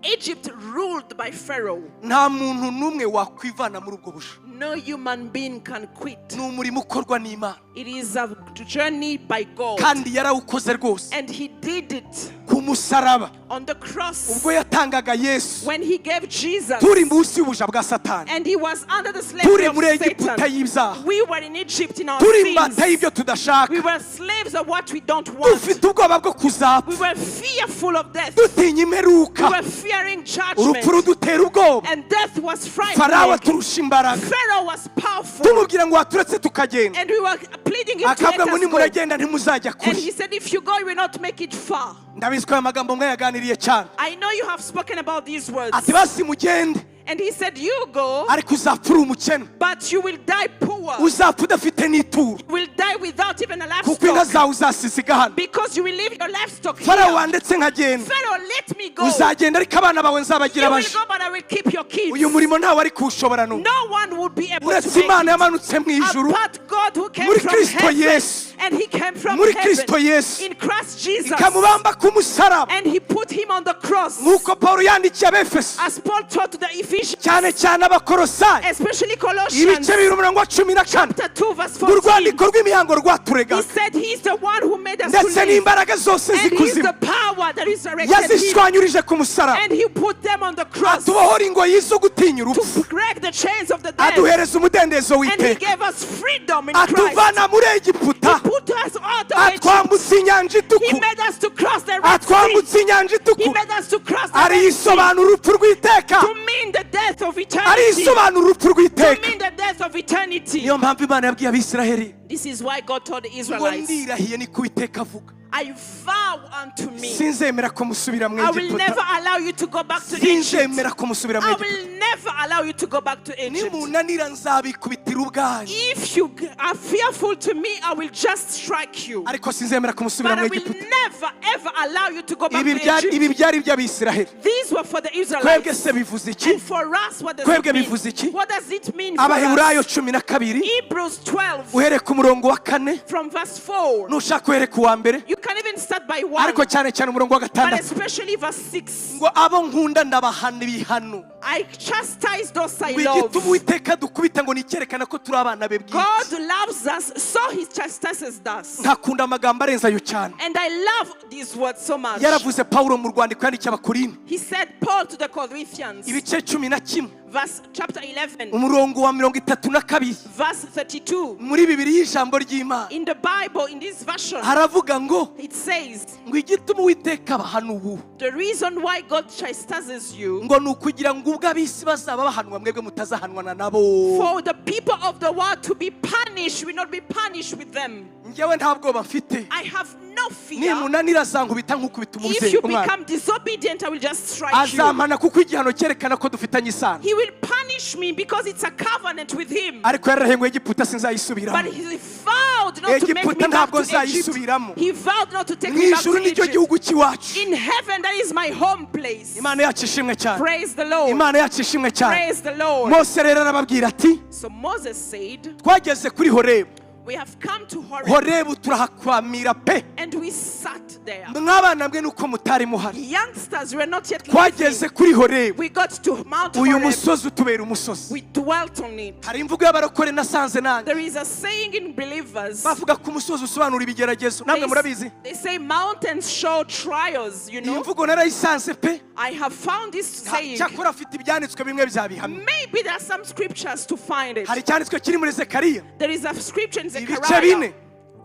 Egypt ruled by Pharaoh. nta muntu n'umwe wakwivana muri ubwo buja. No human being can quit. Ni umurimo ukorwa n'Imana. It is a journey by God. Kandi yarawukoze rwose And he did it ku musaraba, on the cross ubwo yatangaga Yesu, when he gave Jesus. turi munsi y'ubuja bwa Satani, And he was under the slavery turi of muri Egiputa Satan. y'ibyaha, We were in Egypt in our turi imbata sins. y'ibyo tudashaka, We were slaves of what we don't want. dufite ubwoba bwo kuzapfa, We were fearful of death. dutinya We imperuka, were fearing urupfu judgment. rudutera ubwoba. And death was Farawo frightening. aturusha imbaraga. Pharaoh was powerful. Tumubwira ngo waturetse tukagenda, And we were pleading him to akavuga let ngo us go. nimuragenda ntimuzajya And he kure. said, if you go, you will not make it far. Ndabizi ko aya magambo mwayaganiriye cyane. I know you have spoken about these words. Ati basi mugende, And he said, you go, ariko uzapfa uri umukene, but you will die poor. uzapfa udafite n'ituro, You will die without even a kuko inka livestock. zawe uzasisiga hano. Because you will leave your livestock Farawo, here. wandetse nkagenda. Pharaoh, let me go. Uzagenda, ariko abana bawe nzabagira You will abaja. go, but I will keep your kids. Uyu murimo ntawe ari kuwushobora n'umwe, No one would be able to uretse make Imana it. yamanutse mu ijuru Apart God who came muri from Kristo heaven. Yesu. And he came from Muri heaven. Kristo Yesu. In Christ Jesus. Ikamubamba ku musaraba, And he put him on the cross. nk'uko Paul yandikiye Abefeso, As Paul taught to the Ephesians, cyane cyane Abakorosayi, especially Colossians ibice 2, umurongo wa 14, chapter 2, verse ngo 14. urwandiko rw'imihango He rwaturegaga, said he's the one who made us to ndetse live. n'imbaraga zose And he's z'ikuzimu the power that resurrected him. yazishwanyurije ku musaraba, And he put them on the cross atubohora ingoyi zo gutinya urupfu, to break the chains of the death. aduhereza umudendezo And he w'iteka, gave us freedom in Christ. atuvana muri Egiputa, Put us out of Egypt. atwambutsa inyanja He itukura, made us to cross the Red Sea. atwambutsa inyanja He itukura. made us to cross the Red Sea. Ariyisobanura urupfu rw'iteka. To mean the death of eternity. Ariyisobanura urupfu To rw'iteka. mean the death of eternity. Niyo mpamvu Imana yabwiye Abisiraheli This is why God told the ngo Israelites, ndirahiye, niko Uwiteka avuga, I vow unto me, sinzemera ko musubira mu I will Egiputa. never allow you to go back to Egypt. Sinzemera ko musubira mu I Egiputa. will never allow you to go back to Egypt. Nimunanira nzabikubitira ubwanyu, If you are fearful to me, I will just strike you. ariko sinzemera ko musubira But mu I will Egiputa. never ever allow you to go back Ibi to byari Egypt. ibi byari iby'Abisiraheli. These were for the Twebwe Israelites. se bivuze iki? And for us, what does Twebwe it mean? bivuze iki? What does it mean for Abaheburayo us? 12, Hebrews 12 uhereye ku murongo wa 4, from verse 4. nushaka uhere ku wa mbere, You can even start by 1, ariko cyane cyane umurongo wa but 6, especially verse 6. ngo abo nkunda ndabahana ibihano, I chastise those I ngo love. igituma Uwiteka dukubita ngo ni icyerekana ko turi abana be bwite. God loves us, so he chastises us. Ntakunda amagambo arenze ayo cyane. And I love these words so much. Yaravuze Pawulo mu rwandiko yandikiye Abakorinto, He said, Paul to the Corinthians, ibice 11, verse chapter 11, umurongo wa 32, verse 32. muri bibiri y'ijambo ry'Imana, In the Bible, in this version, haravuga ngo it says, ngo igituma Uwiteka abahana ubu, the reason why God chastises you, ngo ni ukugira ngo ubwo ab'isi bazaba bahanwa, mwebwe mutazahanwa na nabo. for the people of the world to be punished, will not be punished with them. Njyewe nta bwoba mfite. I have no fear. Nimunanira azankubita nk'ukubita If umubyeyi you umwana. become disobedient, I will just strike you. Azampana kuko igihano cyerekana ko dufitanye isano. He will punish me because it's a covenant with him. Ariko yararahiye ngo Egiputa But sinzayisubiramo. he vowed not to make Egiputa me back ntabwo to Egypt. nzayisubiramo. He vowed not to take Mu me back ijuru to nicyo Egypt. gihugu cy'iwacu. In heaven, that is my home place. Imana yacu ishimwe cyane. Praise the Lord. Imana yacu ishimwe cyane. Praise the Lord. Mose rero arababwira ati So Moses said, twageze kuri Horebu. we have come to Horeb Horebu turahakwamira pe. and we sat there. Mwabana mwe nuko mutari muhari. Youngsters were not yet Twageze living. kuri Horebu. We got to Mount Uyu Horeb. musozi utubera umusozi. We dwelt on it. Hari imvugo y'abarokore nasanze nanjye There is a saying in believers. bavuga ko umusozi usobanura ibigeragezo. Namwe murabizi. They say mountains show trials, you Iyi know. mvugo narayisanze pe. I have found this saying. Cyakora afite ibyanditswe bimwe byabihamya. Maybe there are some scriptures to find it. Hari icyanditswe kiri muri Zekariya There is a scripture in ibice 4. Zechariah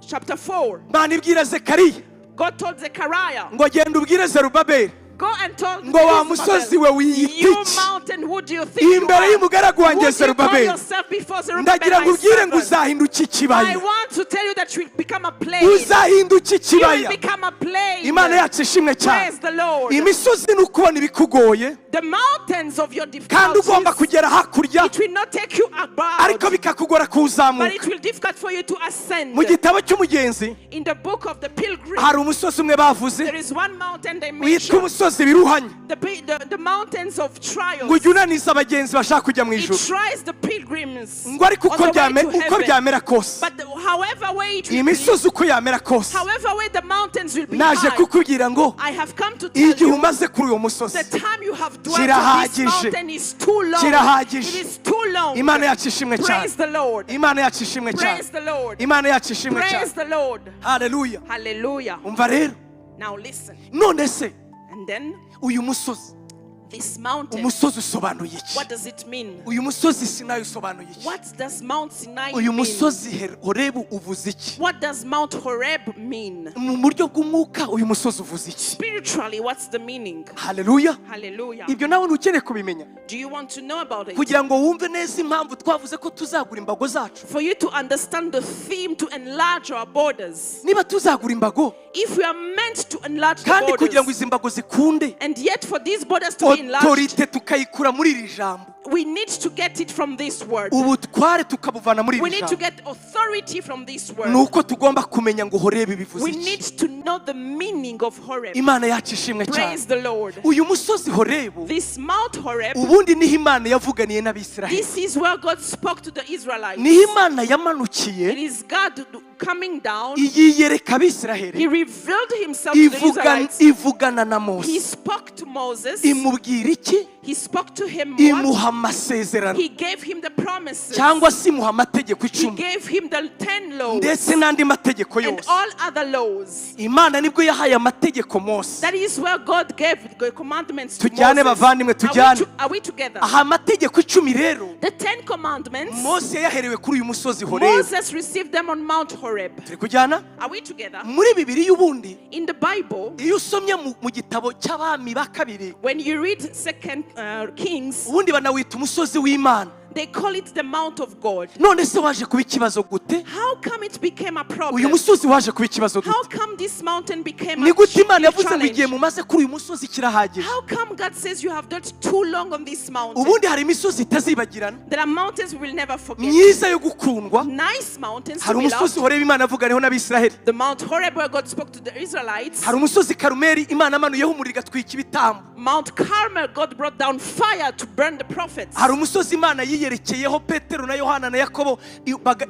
chapter 4. Imana ibwira Zekariya God told Zechariah, ngo genda ubwire Zerubabeli go and tell ngo wa musozi we wiyita you iki mountain, who do you think you imbere are? y'umugaragu Who wanjye do you call Zerubabeli yourself before Zerubbabel, ndagira ngo my ubwire ngo servant? uzahinduka I ikibaya. want to tell you that you will become a plain. Uzahinduka You will ikibaya. become a plain. Imana yacu ishimwe cyane. Praise the Lord. Imisozi ni ukubona ibikugoye The mountains of your kandi ugomba difficulties, kugera hakurya it will not take you above, ariko bikakugora but kuwuzamuka. it will difficult for you to ascend. Mu gitabo cy'umugenzi In the book of the pilgrim, hari umusozi umwe bavuze there is one mountain they witwa mention, umusozi biruhanya the mountains of trials. ngo ujye unaniza abagenzi bashaka kujya mu It ijuru tries the pilgrims ngo ariko on uko the way to uko heaven. byamera kose But however way it iyi will be, misozi uko yamera kose however way the mountains will be naje high, kukubwira ngo I have come to tell igihe you umaze kuri uwo musozi the time you have dwelt on this kirahagije. mountain is too long. Kirahagije. It is too long. Imana yacu ishimwe cyane. Praise the Lord. Imana yacu ishimwe cyane. Praise the Lord. Imana yacu ishimwe cyane. Praise the Lord. Haleluya. Hallelujah. Umva rero. Now listen. None se And then uyu musozi this mountain, umusozi usobanuye iki? what does it mean? Uyu musozi Sinayi usobanuye iki? What does Mount Sinai Uyu mean? musozi Horebu uvuze iki? What does Mount Horeb mean? Mu buryo bw'umwuka uyu musozi uvuze iki? Spiritually, what's the meaning? Haleluya. Hallelujah. Ibyo nawe ntukeneye kubimenya Do you want to know about it? kugira ngo wumve neza impamvu twavuze ko tuzagura imbago zacu. For you to understand the theme to enlarge our borders. Niba tuzagura imbago If we are meant to enlarge the kandi kugira ngo borders, izi mbago zikunde and yet for these borders to be enlarged, autorité tukayikura muri iri jambo, we need to get it from this word. Ubutware tukabuvana muri We iri need to jambo, get authority from this word. ni uko tugomba kumenya ngo Horebu bivuze We iki. need to know the meaning of Horeb. Imana yacu ishimwe cyane. Praise the Lord. Uyu musozi Horebu This Mount Horeb, ubundi niho Imana yavuganiye n'Abisiraheli. this is where God spoke to the Israelites. Niho Imana yamanukiye It is God coming down. yiyereka Abisiraheli. He revealed himself to the Israelites. Ivugana na He Mose. spoke to Moses. Imubwira iki? He spoke to him what? Imuha amasezerano He gave him the promises. cyangwa se imuha amategeko He 10 gave him the 10 laws ndetse n'andi mategeko and yose. all other laws. Imana nibwo yahaye amategeko Mose. That is where God gave the commandments to Tujyane Moses. bavandimwe, tujyane. Are we together? Aha amategeko 10 rero The 10 commandments, Mose yayaherewe kuri uyu musozi Horebu. Moses received them on Mount Horeb. Turi kujyana. Are we together? Muri Bibiliya ubundi In the Bible, iyo usomye mu gitabo cy'Abami ba kabiri when you read Second Kings, ubundi banawita umusozi w'Imana. they call it the Mount of God. None se waje kuba ikibazo gute? How come it became a Uyu problem? musozi waje kuba ikibazo How gute? come this mountain became Ni a gute Imana yavuze ngo challenge? igihe mumaze kuri uyu musozi kirahagije? How come God says you have dwelt too long on this mountain? Ubundi hari imisozi itazibagirana There are mountains we will never forget. myiza yo gukundwa. Nice mountains to Hari be umusozi loved. Horebu Imana yavuganiyeho n'Abisiraheli. The Mount Horeb where God spoke to the Israelites. Hari umusozi Karumeli Imana amanuyeho umuriro igatwika ibitambo. Mount Carmel, God brought down fire to burn the prophets. Hari umusozi Imana yiyerekeyeho Petero na Yohana na Yakobo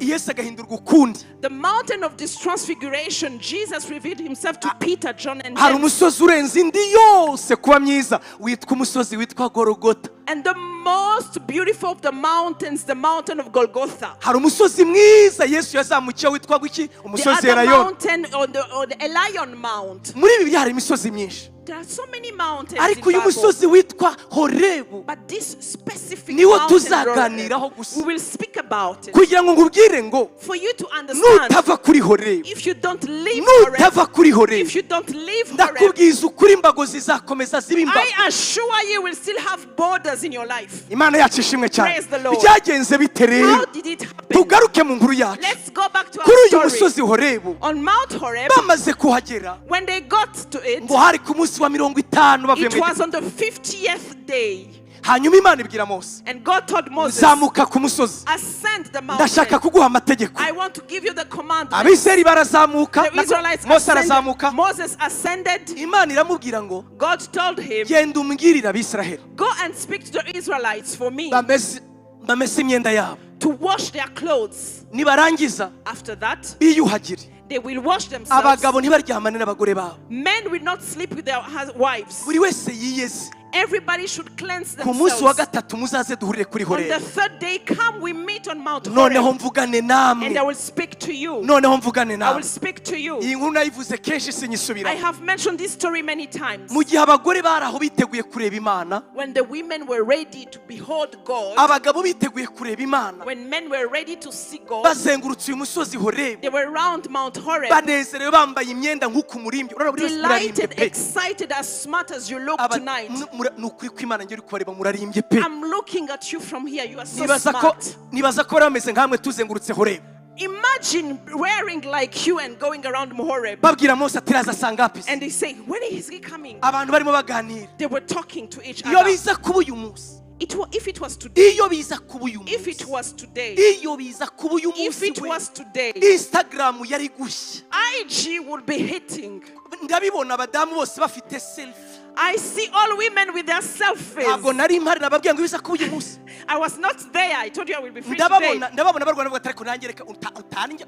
Yesu agahindurwa ukundi. The mountain of this transfiguration, Jesus revealed himself to Peter, John, and Hari James. umusozi urenze indi yose kuba myiza witwa umusozi witwa Gorogota. And the most beautiful of the mountains, the mountain of Golgotha. Hari umusozi mwiza Yesu yazamukiyeho witwa iki? The Umusozi other Elayono. mountain on the Elion Mount. Muri Bibiliya hari imisozi myinshi There are so many mountains in ariko uyu Bible. musozi witwa Horebu But this specific niwo mountain, tuzaganiraho Horeb, gusa. we will speak about it. Kugira ngo nkubwire ngo For you to understand, nutava kuri Horebu, if you don't leave Horeb, nutava kuri Horebu, if you don't leave Horeb, ndakubwiza ukuri imbago zizakomeza ziba imbago. I assure you will still have borders in your life. Imana yacu ishimwe cyane. Praise the Lord. Byagenze bite rero? How did it happen? Tugaruke mu nkuru yacu. Let's go back to Kuri our uyu story. musozi Horebu On Mount Horeb, bamaze kuhagera when they got to it, ngo hari ku munsi wa 50 bavuye it mu was Egiputa. on the 50th day. Hanyuma Imana ibwira Mose, And God told Moses, zamuka ku musozi, ascend the ndashaka mountain. kuguha amategeko. I want to give you the commandments. Abisirayeli barazamuka, The Israelites Mose ascended. arazamuka. Moses ascended. Imana iramubwira ngo God told him, genda umbwirire Abisirayeli go and speak to the Israelites for me bamese imyenda yabo, to wash their clothes. nibarangiza After that, biyuhagire, They will wash themselves. Abagabo ntibaryamane n'abagore babo. Men will not sleep with their wives. Buri wese yiyeze. Everybody should cleanse Ku munsi wa themselves. gatatu muzaze duhurire kuri On the Horebu. third day, come, we meet on Mount Noneho Horeb, mvugane namwe. and I will speak to you. Noneho mvugane I will namwe. speak to you. Iyi nkuru nayivuze kenshi, I sinyisubiramo. have mentioned this story many times. Mu gihe abagore bari aho biteguye kureba Imana, When the women were ready to behold God, abagabo biteguye kureba Imana, when men were ready to see God, bazengurutse uyu musozi Horebu, they were round Mount Horeb, banezerewe, bambaye imyenda nk'uku murimbye. Urabona buri wese murarimbye delighted, pe. Excited, as smart as you look tonight. Ni ukuri kw'Imana, njye uri kubareba murarimbye pe. I'm looking at you from here. You are so Nibaza ko smart. Nibaza ko bari bameze nkamwe tuzengurutse Horebu. Imagine wearing like you and going around Horeb. Babwira Mose ati raza sangapi se? And they say, "When is he coming?" Abantu barimo baganira. They were talking to each Iyo other. biza kuba uyu munsi, If it was today, iyo biza kuba uyu if it munsi, was today, iyo biza kuba uyu if munsi it we, was today, Instagram yari gushya. IG would be hitting. Ndabibona abadamu bose bafite selfie. I see all women with their Ntabwo selfies. nari mpari, nababwiye ngo ibiza kuba uyu munsi. I was not there. I told you I will be free today. Ndababona barwana bavuga ati ariko nanjye reka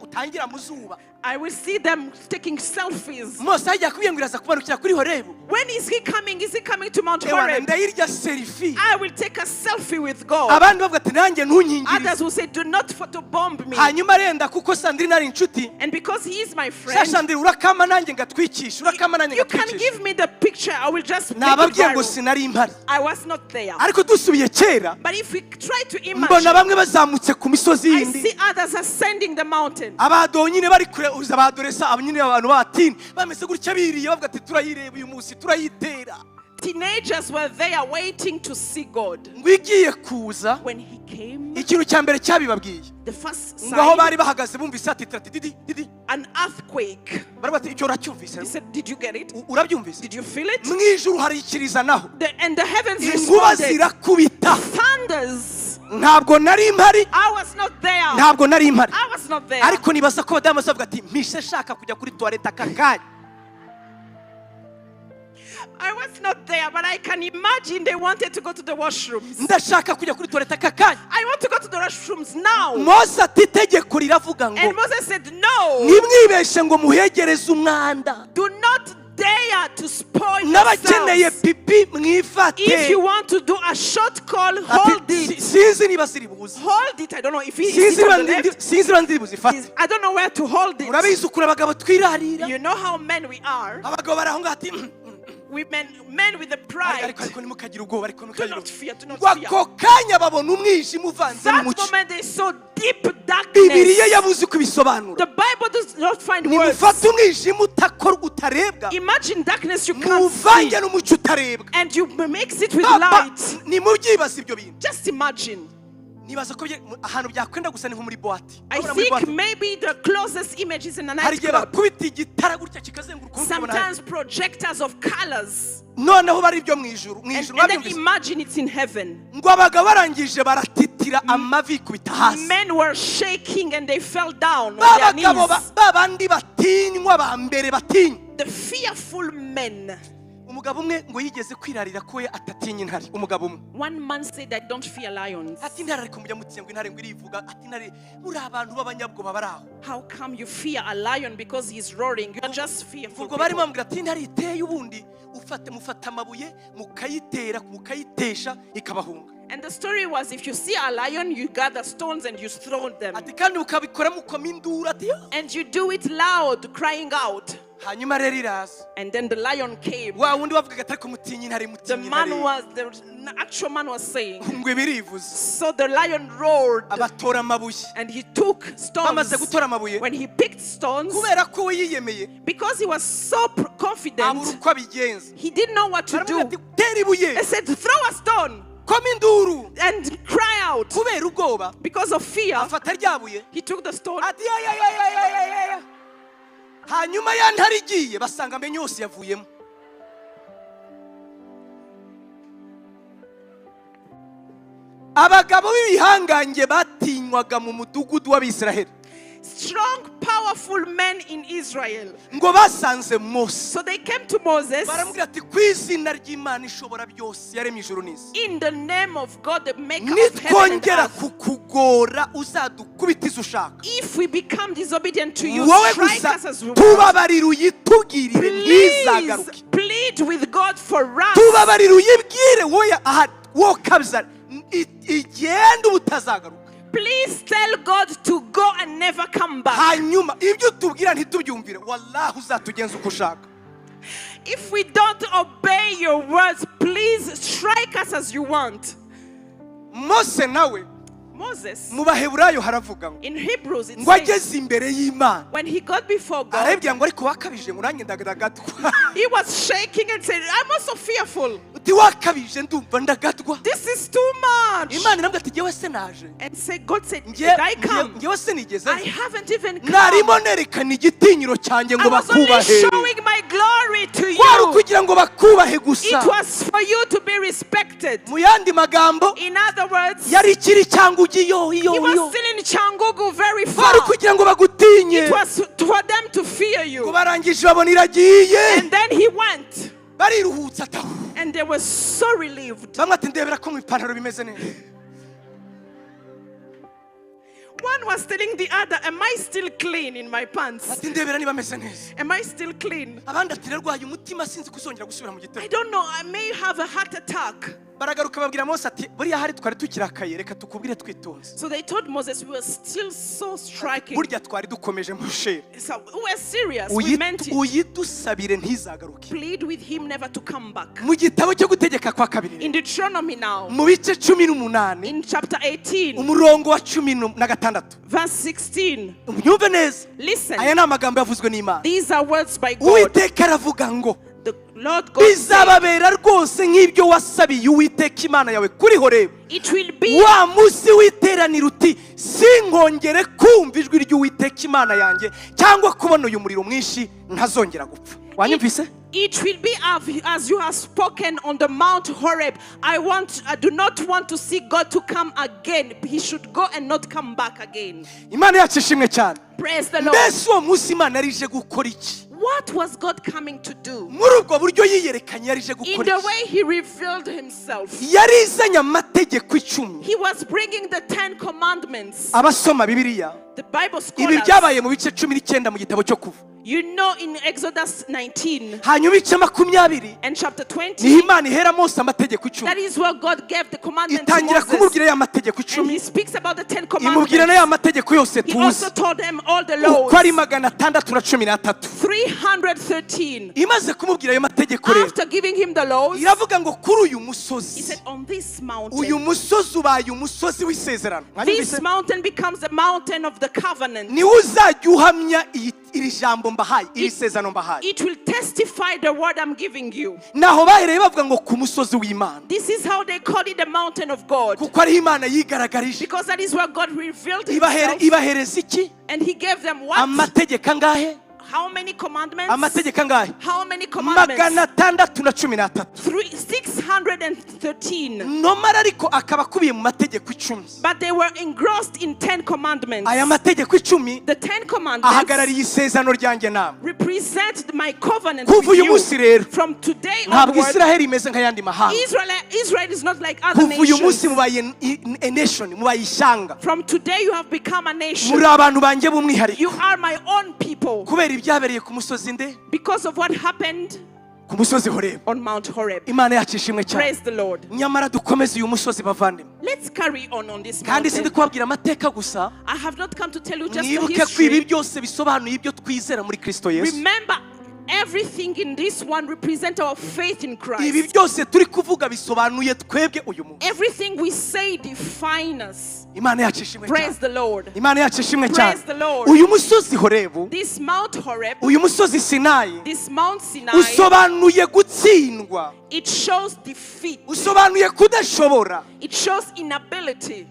utangira mu zuba. I will see them taking selfies. Mose hajya kubwiye ngo iraza kumanukira kuri Horebu. When is he coming? Is he coming to Mount Ewana, Horeb? ndayirya selfie. I will take a selfie with God. Abandi bavuga ati nanjye ntunkingirize. Others will say, "Do not photobomb me." Hanyuma arenda kuko Sandrine ari inshuti. And because he is my Sha friend, Sandrine, urakama nanjye ngatwikisha, urakama nanjye you can ngatwikisha. give me the picture. I will just make it Nababwiye ngo viral. sinari mpari. I was not there. Ariko dusubiye kera, But if we try to mbona imagine, bamwe bazamutse ku misozi I yindi. see others ascending the mountain. Abado nyine bari kure uza abadoresa abo nyine abantu batini bameze gutya biriye bavuga ati turayireba uyu munsi turayitera. Teenagers were there waiting to see God. Ngo igiye kuza, When he came, ikintu cya mbere cyabibabwiye, the first ngo aho sign, bari bahagaze bumvise ati ati didi didi. an earthquake. Baravuga ati icyo uracyumvise? He said, "Did you get it? Urabyumvise? Did you feel it?" Mu ijuru hari ikirizanaho. And the heavens Inkuba responded. zirakubita. Thunders. Ntabwo nari mpari. I was not there. Ntabwo nari mpari. I was not there. Ariko nibaza ko abadamu bazavuga ati mpise shaka kujya kuri toilette aka kanya. I was not there, but I can imagine they wanted to go to the washrooms. Ndashaka kujya kuri toilette aka kanya. I want to go to the washrooms now. Mose ati itegeko riravuga ngo And Moses said, "No, ntimwibeshe ngo muhegereze umwanda. Do not dare to spoil N'abakeneye yourselves. pipi mwifate. If you want to do a short call, Ati, hold it. Sinzi niba ziri buze. Hold it. I don't know if he is Sinzi it niba on the left. sinzi niba ndiri buzifate. I don't know where to hold it. Murabizi ukuntu abagabo twirarira. You know how men we are. Abagabo bari aho ngaho ati Women, men with the pride. Ariko ntimukagire ubwoba, ariko Do ntimukagire not ubwoba. fear, do not Ngo fear. ako kanya babona umwijima uvanze That n'umucyo. moment they saw deep Bibiliya darkness. yabuze uko ibisobanura. The Bible does not find words. Nimufate umwijima utakorwa utarebwa, Imagine darkness you can't muvange see, n'umucyo utarebwa. and you mix it with Papa, light. nimubyibaze ibyo bintu. Just imagine. Nibaza ko ahantu byakwenda gusa ni nko muri boîte. I Urabona muri think boîte, maybe the closest image is in a hari igihe nightclub. bakubita igitara gutya kikazenguruka ukabona hari- Sometimes projectors of colors. Noneho bari ibyo mu ijuru mu And, ijuru and then babyumvise. imagine it's in heaven. Ngo abagabo barangije baratitira amavi ikubita hasi. Men were shaking and they fell down on Ba their bagabo knees. ba bandi batinywa ba mbere batinywa. The fearful men. Umugabo umwe ngo yigeze kwirarira ko we atatinya intare, umugabo umwe. One man said, "I don't fear lions." Ati intare ariko mujya mutinya ngo intare ngo irivuga, ati intare muri abantu b'abanyabwoba bari aho. How come you fear a lion because he's roaring? You are just fearful Ubwo barimo people. bamubwira ati intare iteye ubundi ufate mufata amabuye mukayitera mukayitesha ikabahunga. And the story was, if you see a lion, you gather stones and you throw them. Ati kandi mukabikora mukoma induru ati "Ah." And you do it loud, crying out. Hanyuma rero iraza. And then the lion came. Wa wundi wavugaga ati ariko mutinye intare The mutinye man intare. was, the actual man was saying. Ngo ibirivuze. So the lion roared Abatora amabuye. And he took stones. Bamaze gutora amabuye, When he picked stones, kubera ko we yiyemeye, because he was so abura confident, uko abigenza. he didn't know what to Baramubwira do. ati tera ibuye, They said, "Throw a stone koma induru. And cry out." Kubera ubwoba, Because of fear, afata rya buye he took the stone. ati ya ya ya ya ya ya ya ya. Hanyuma ya ntare igiye basanga amenyo yose yavuyemo. Abagabo b'ibihangange batinywaga mu mudugudu w'Abisiraheli. Strong, powerful men in Israel. Ngo basanze Mose. So they came to Moses Baramubwira ati ku izina ry'Imana ishobora byose yaremye ijuru n'isi, in the name of God, the maker of heaven and nitwongera earth. Kukugora uzadukubita izo ushaka. If we become disobedient to you, Wowe strike gusa us as we want. tubabarire uyitugirire Please ntizagaruke. Plead with God for us. Tubabarire uyibwire wowe aha wowe kabza igende uba utazagaruka. Please tell God to go and never come back. Hanyuma ibyo utubwira ntitubyumvire wallahi uzatugenza uko ushaka. If we don't obey your words, please strike us as you want. Mose nawe Moses, mu Baheburayo haravuga ngo in Hebrews, it ngo says, ageze imbere y'Imana when he got before God, arabibwira ngo ariko wakabije ngo nanjye ndagatwa. He was shaking and said, "I'm also fearful. Uti wakabije ndumva ndagatwa. This is too much." Imana iramubwira ati ngewe se naje? And say, God said, "Did I come? Ngewe se nigeze? I haven't even come. Narimo nerekana igitinyiro cyanjye I ngo was only bakubahe. Showing my glory to Kwari you. ukugira ngo bakubahe gusa. It was for you to be respected." Mu yandi magambo In other words, yari ikiri cyangwa iyo iyo he was iyo still in Cyangugu, very kwari far. ukugira ngo bagutinye. It was for them to fear Ngo you. barangije babona iragiye. And then he went, Bariruhutsa atahu. And they were so relieved. Bamwe ati ndebera ko mu ipantaro bimeze neza. One was telling the other, "Am I still clean in my pants? Ati ndebera niba ameze neza. Am I still clean? Abandi ati narwaye umutima sinzi ko uzongera gusubira mu I gitego. Don't know. I may have a heart attack." Baragaruka babwira Mose ati buriya hari twari tukirakaye reka tukubwire twitonze. So they told Moses, "We were still so striking." Burya twari dukomeje mu shere. So we were serious. We meant it. Uyidusabire ntizagaruke. Plead with him never to come back. Mu gitabo cyo gutegeka kwa kabiri, In Deuteronomy now, mu bice 18, in chapter 18, umurongo wa 16, verse 16. unyumve neza. Listen, Aya ni amagambo yavuzwe n'Imana. These are words by God. Uwiteka aravuga ngo The Lord God said, bizababera rwose nk'ibyo wasabiye Uwiteka Imana yawe kuri Horebu "It will be wa munsi w'iteraniro uti sinkongere kumva ijwi ry'Uwiteka Imana yanjye cyangwa kubona uyu muriro mwinshi ntazongera gupfa. Wanyumvise? It will be as you have spoken on the Mount Horeb. I do not want to see God to come again. He should go and not come back again." Imana yacu ishimwe cyane. Praise the Lord. Mbese uwo munsi Imana yari ije gukora iki? What was God coming to do? Muri ubwo buryo yiyerekanye yari ije In gukora the iki? Way He revealed Himself, Yari izanye amategeko 10. He was bringing the Ten Commandments. Abasoma Bibiliya, The Bible ibi scholars, byabaye mu bice 19 mu gitabo cyo Kuva. In Exodus 19 Hanyuma ibice 20 and chapter 20, niho Imana ihera Mose amategeko 10. That is where God gave the commandment to Itangira Moses. kumubwira ya mategeko And 10. He speaks about the Ten Imubwira na ya Commandments. mategeko yose He tuzi also told them all the laws. uko ari 613. 313. Imaze kumubwira ayo mategeko rero, After giving him the laws, iravuga ngo kuri uyu he musozi, said, "On this uyu mountain, musozi ubaye umusozi w'isezerano. Mwanyumvise? This mountain becomes the mountain of the covenant. Niwe uzajya uhamya iri jambo mbahaye iri sezerano mbahaye. It will testify the word I'm giving you." Naho bahereye bavuga ngo ku musozi w'Imana, This is how they call it the mountain of God. Kuko ariho Imana yigaragarije. Because that is where God revealed himself. Ibahereza iki? And he gave them what? Amategeko angahe? How many commandments? Amategeko angahe? How many commandments? 613. 613. Nomara ariko akaba akubiye mu mategeko 10. But they were engrossed in 10 commandments. Aya mategeko 10 The 10 commandments ahagarariye isezerano ryanjye namwe. Represent my covenant Kuva with uyu you. Munsi rero, From today ntabwo onward, Israheli imeze nk'ayandi mahanga. Israel is not like other Kuva uyu munsi nations. Mubaye a nation mubaye ishyanga. From today, you have become a nation. Muri abantu banjye b'umwihariko. You are my own people. Kubera ibyabereye ku musozi nde? Because of what happened Ku musozi Horebu. On Mount Horeb. Imana yacu ishimwe cyane. Praise the Lord. Nyamara dukomeze uyu musozi bavandimwe. Let's carry on this Kandi sindi mountain. kubabwira amateka gusa. I have not come to tell you just the Mwibuke ko ibi history. Byose bisobanuye ibyo twizera muri Kristo Yesu. Remember, everything in this one represents our faith in Ibi Christ. Byose turi kuvuga bisobanuye twebwe uyu munsi. Everything we say define us. Imana yacu ishimwe cyane. Praise the Lord. Imana yacu ishimwe cyane. Praise the Lord. Uyu musozi Horebu, This Mount Horeb, uyu musozi Sinayi, this Mount Sinai, usobanuye gutsindwa. It shows defeat. Usobanuye kudashobora. It shows inability.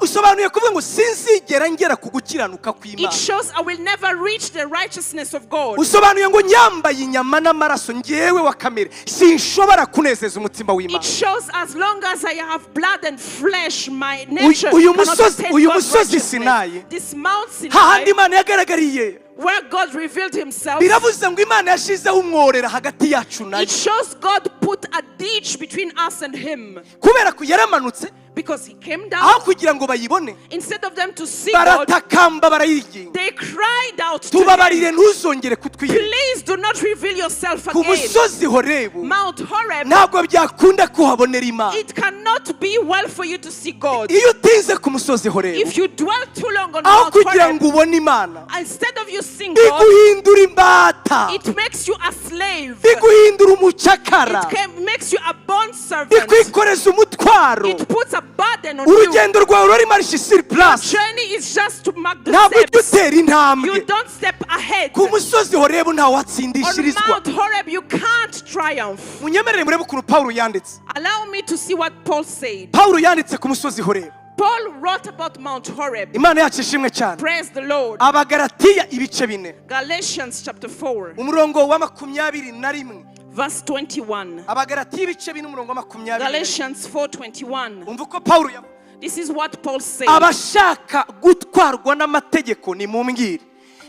Usobanuye kuvuga ngo sinzigera ngera ku gukiranuka It kw'Imana. shows I will never reach the righteousness of God. Usobanuye ngo nyambaye inyama n'amaraso, ngewe wa kamere sinshobora kunezeza umutima It w'Imana. Shows as long as I have blood and flesh, my nature Uyu cannot attain uyu God's musozi righteousness. Sinayi, This Mount hahandi Sinai, Imana yagaragariye, where God revealed himself, biravuze ngo Imana yashizeho umworera hagati yacu nayo. It shows God put a ditch between us and him. Kubera ko yaramanutse, Because he came down, aho kugira ngo bayibone, instead of them to see God, baratakamba, barayiginga, they cried out to him, tubabarire ntuzongere kutwiyereka. "Please do not reveal yourself Ku again." musozi Horebu Mount Horeb, ntabwo byakunda kuhabonera Imana. It cannot be well for you to see God. Iyo utinze ku musozi Horebu, If you dwell too long on aho Mount kugira Horeb, ngo ubone Imana, instead of you seeing God, biguhindura imbata, it makes you a slave. Biguhindura umucakara, It makes you a bond servant. Bikwikoreza umutwaro. It puts a burden on you. Urugendo rwawe ruri marche sur place. Journey is just to mark the Ntabwo ujya steps. utera intambwe. You don't step ahead. Ku musozi Horebu ntawe On watsindishirizwa. Mount Horeb, you can't triumph. Munyemerere murebe ukuntu Pawulo yanditse. Allow me to see what Paul said. Pawulo yanditse ku musozi Horebu. Paul wrote about Mount Horeb. Imana yacu ishimwe cyane. Praise the Lord. Abagaratiya ibice 4, Galatians chapter 4, umurongo wa 21. Verse 21. Abagaratiya ibice 4, umurongo wa 21. Galatians 4:21. Umva uko Pawulo yavuze. This is what Paul said. Abashaka gutwarwa n'amategeko, nimumbwire,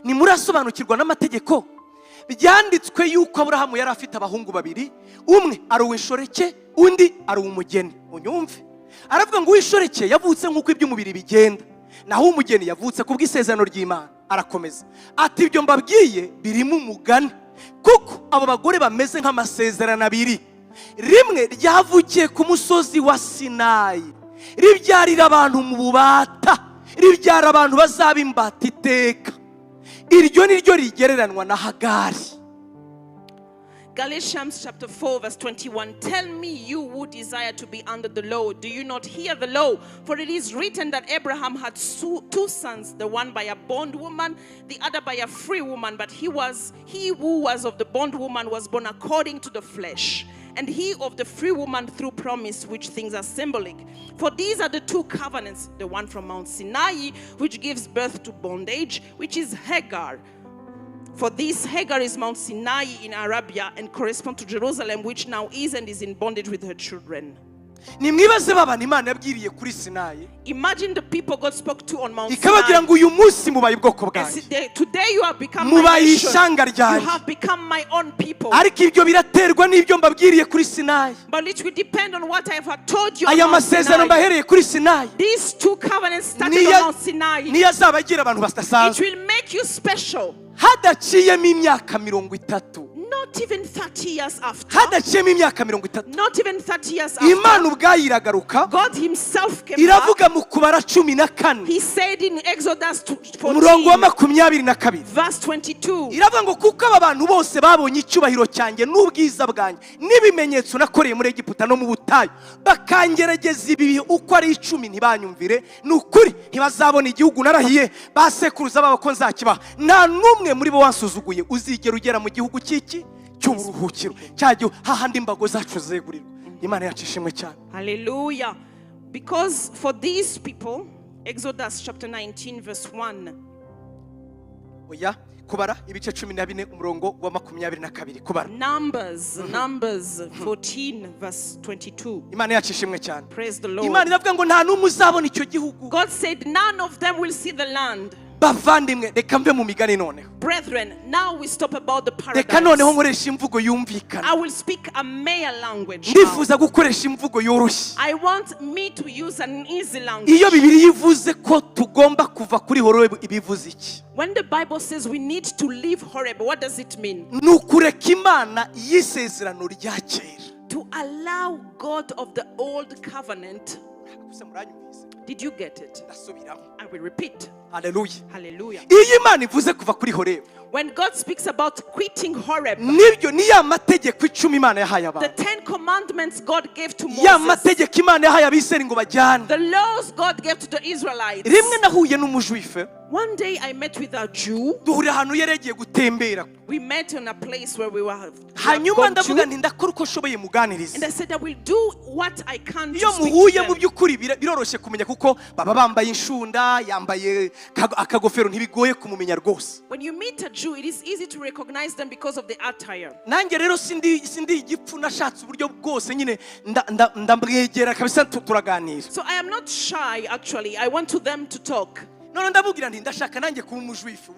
nimurasobanukirwa n'amategeko? Byanditswe yuko Aburahamu yari afite abahungu babiri, umwe ari uw'inshoreke, undi ari uw'umugeni. Unyumve, aravuga ngo uw'inshoreke yavutse nk'uko iby'umubiri bigenda, naho umugeni yavutse ku bw'isezerano ry'Imana. Arakomeza ati ibyo mbabwiye birimo umugani, kuko abo bagore bameze nk'amasezerano abiri. Rimwe ryavukiye ku musozi wa Sinayi, ribyarira abantu mu bubata, ribyara abantu bazaba imbata iteka. Iryo ni ryo rigereranwa na Hagari. Galatians chapter 4, verse 21. Tell me, you who desire to be under the law, do you not hear the law? For it is written that Abraham had two sons, the one by a bondwoman, the other by a free woman. But he who was of the bondwoman was born according to the flesh, and he of the free woman through promise, which things are symbolic. For these are the two covenants, the one from Mount Sinai, which gives birth to bondage, which is Hagar. For this Hagar is Mount Sinai in Arabia and corresponds to Jerusalem, which now is and is in bondage with her children. Nimwibaze babana Imana yabwiriye kuri Sinayi, Imagine the people God spoke to on Mount ikababwira Sinai. ngo uyu munsi mubaye ubwoko And bwanjye, today you have become my mubaye nation. ishyanga You ryanjye. Have become my own people. Ariko ibyo biraterwa n'ibyo mbabwiriye kuri Sinayi. But it will depend on what I have told you on Aya Mount masezerano Sinai. mbahereye kuri Sinayi These two covenants started on Mount Sinai. Niyo azaba agira abantu It badasanzwe. Will make you special. Hadaciyemo imyaka 30, Not even 30 years after. Hadaciyemo imyaka 30, Not even 30 years after. Imana ubwayo iragaruka, God Himself came back. Iravuga mu Kubara 14, He said in Exodus umurongo wa 14, 22, verse 22, iravuga ngo kuko aba bantu bose babonye icyubahiro cyanjye n'ubwiza bwanjye n'ibimenyetso nakoreye muri Egiputa no mu butayu, bakangerageza ibi bihe uko ari 10 ntibanyumvire, ni ukuri ntibazabona igihugu narahiye ba sekuruza babo ko nzakibaha. Nta n'umwe muri bo wansuzuguye uzigera ugera mu gihugu cy'iki cy'uburuhukiro, cya gihugu hahandi imbago zacu zegurirwa. Imana yacu ishimwe cyane. Hallelujah. Because for these people, Exodus chapter 19, verse 1. Oya, Kubara ibice 14, umurongo wa 22, Kubara. Numbers 14, verse 22. Imana yacu ishimwe cyane. Praise the Lord. Imana iravuga ngo nta n'umwe uzabona icyo gihugu. God said, "None of them will see the land." Bavandimwe, reka mve mu migani noneho. Brethren, now we stop about the Reka noneho paradise. Nkoresha imvugo yumvikana. I will speak a mere language now. Ndifuza gukoresha imvugo yoroshye. I want me to use an easy language. Iyo Bibiliya ivuze ko tugomba kuva kuri Horebu, ibivuze iki? When the Bible says we need to leave Horeb, what does it mean? Ni ukureka Imana y'isezerano rya kera. To allow God of the old covenant. Gusa muranyumvise? Did you get it? Ndasubiramo. I will repeat. Haleluya. Hallelujah. Iyo Imana ivuze kuva kuri Horebu, When God speaks about quitting Horeb, Nibyo, ni ya mategeko 10 Imana yahaye the abantu, 10 commandments God gave to ya Moses, mategeko Imana yahaye Abisirayeli ngo bajyane. The laws God gave to the Israelites. Rimwe nahuye n'umujuife. One day I met with a Jew. Duhurira ahantu yari yagiye gutembera. We met in a place where we were have Hanyuma gone ndavuga to. nti ndakora uko nshoboye muganirize. And I said, "I will do what I can to Iyo speak muhuye, to mu them." by'ukuri biroroshye kumenya kuko baba bambaye inshunda, yambaye akagofero, ntibigoye kumumenya rwose. When you meet a Jew, it is easy to recognize them because of the attire. Nanjye rero sindi igipfu, nashatse uburyo bwose nyine ndamwegera kabisa, turaganira. So I am not shy, actually. I went to them to talk. None ndamubwira nti ndashaka nanjye kuba umujuifu,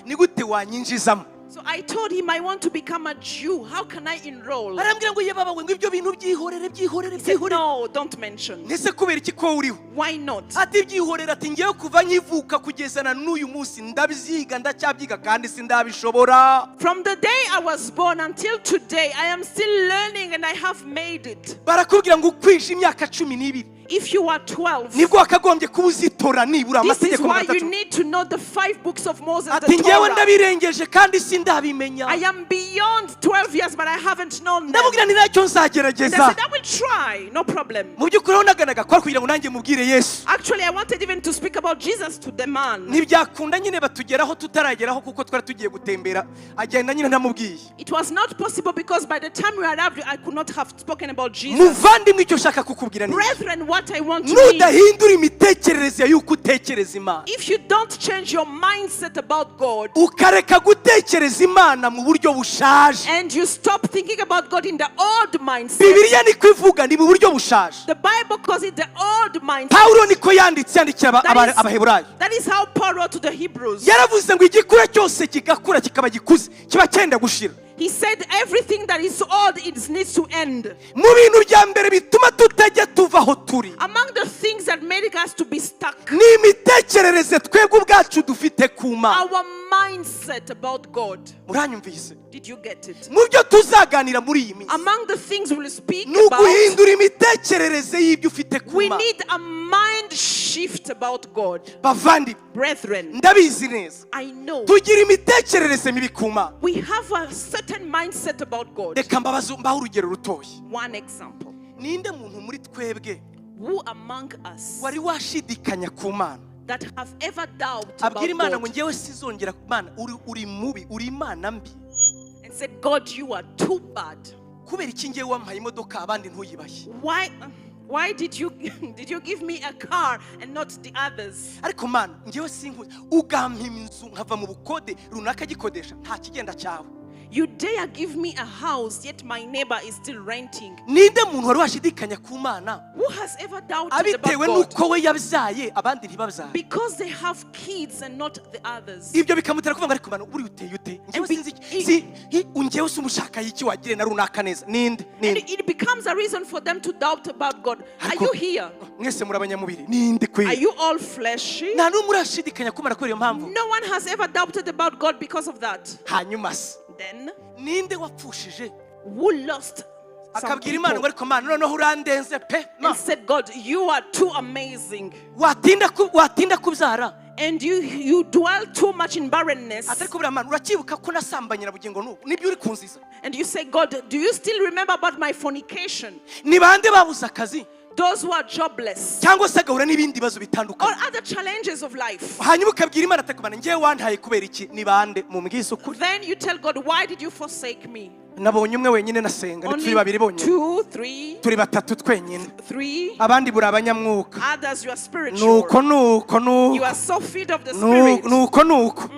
ni gute wanyinjizamo? So I told him, "I want to become a Jew. How can I enroll?" Arambwira ngo ye baba we, ngo ibyo bintu byihorere, byihorere, He said, byihorere. "No, don't mention." Ese kubera iki ko uriho? Why not? Ati byihorere, ati ngewe kuva nkivuka kugeza na n'uyu munsi ndabyiga, ndacyabyiga kandi sindabishobora. From the day I was born until today, I am still learning and I have made it. Barakubwira ngo ukwije imyaka 12, If you are 12, nibwo wakagombye kuba uzitora nibura this is amategeko why magana you atatu. Need to know the five books of Moses, the Ati ngewe Torah. ndabirengeje kandi sindabimenya. I am beyond 12 years, but I haven't known them. Ndamubwira nti ntacyo, And I nzagerageza. said, "I will try, no problem." Mu by'ukuri aho naganaga kwari kugira ngo nanjye mubwire Yesu. Actually, I wanted even to speak about Jesus to the man. Ntibyakunda nyine, batugeraho tutarageraho kuko twari tugiye gutembera, agenda nyine ntamubwiye. It was not possible because by the time we arrived, I could not have spoken about Jesus. Muvandimwe, icyo nshaka kukubwira ni iki. Brethren, what I want to mean, Nudahindura imitekerereze y'uko utekereza Imana, if you don't change your mindset about God ukareka gutekereza Imana mu buryo bushaje, and you stop thinking about God in the old mindset, Bibiliya niko ivuga, ni mu buryo bushaje. The Bible calls it the old mindset. Pawulo niko yanditse yandikira Abaheburayo. That is how Paul wrote to the Hebrews. Yaravuze ngo igikura cyose kigakura kikaba gikuze kiba cyenda gushira. He said everything that is old, it needs to end. Mu bintu bya mbere bituma tutajya tuva aho turi, Among the things that make us to be stuck, ni imitekerereze twebwe ubwacu dufite ku Mana. Our mindset about God. Muranyumvise? Did you get it? Mu byo tuzaganira muri iyi minsi, Among the things we'll speak ni about, uguhindura imitekerereze y'ibyo ufite ku we Mana. Need a mind shift about God. Bavandi, Brethren, ndabizi neza, I know tugira imitekerereze mibi ku Mana. We have a certain mindset about God. Reka mbabaze, mbahe urugero rutoya. One example. Ninde muntu muri twebwe Who among us wari washidikanya ku Mana, that have ever doubted about abwira Imana ngo God ngewe sizongera, Mana uri mubi, uri Imana mbi, and said, "God, you are too bad"? Kubera iki ngewe wampaye imodoka abandi ntuyibahe? Why did you give me a car and not the others? Ariko Mana, ngewe sinkuzi, ugampa inzu nkava mu bukode runaka agikodesha, nta kigenda cyawe. You dare give me a house, yet my neighbor is still renting. Ninde muntu wari washidikanya ku Mana Who has ever doubted about abitewe God? n'uko we yabyaye abandi ntibabyaye? Because they have kids and not the others. Ibyo bikamutera kuvuga ngo ariko Mana, buriya uteye ute? Ngewe sinzi iki, si ngewe si umushaka y'iki wagire na runaka neza, ninde? And Ninde? it becomes a reason for them to doubt about God. Are Ariko you here? mwese muri abanyamubiri, ninde Are kweri? you all fleshy? Nta n'umwe urashidikanya ku Mana kubera iyo mpamvu? No one has ever doubted about God because of that. Hanyuma se, Then, ninde wapfushije who lost some akabwira Imana ngo people ariko Mana, noneho urandenze pe Ma, and said, "God, you are too amazing. watinda kubyara, And you dwell too much in barrenness." atari kubura Mana, uracyibuka ko nasambanye na bugingo n'ubu nibyo uri kunziza? And you say, "God, do you still remember about my fornication?" Ni bande babuze akazi, Those who are jobless cyangwa se agahura n'ibindi bibazo or bitandukanye, other challenges of life. Hanyuma ukabwira Imana ati Mana, ngewe wantaye kubera iki? Ni bande mumbwize ukuri? Then you tell God, "Why did you forsake me?" Nabonye umwe wenyine nasenga, ni turi Only babiri bonyine, two, three, turi batatu twenyine, three. Abandi buri abanyamwuka. Others, you are spiritual. Nuko nuko You nuko are so filled of the Spirit. Nuko nuko,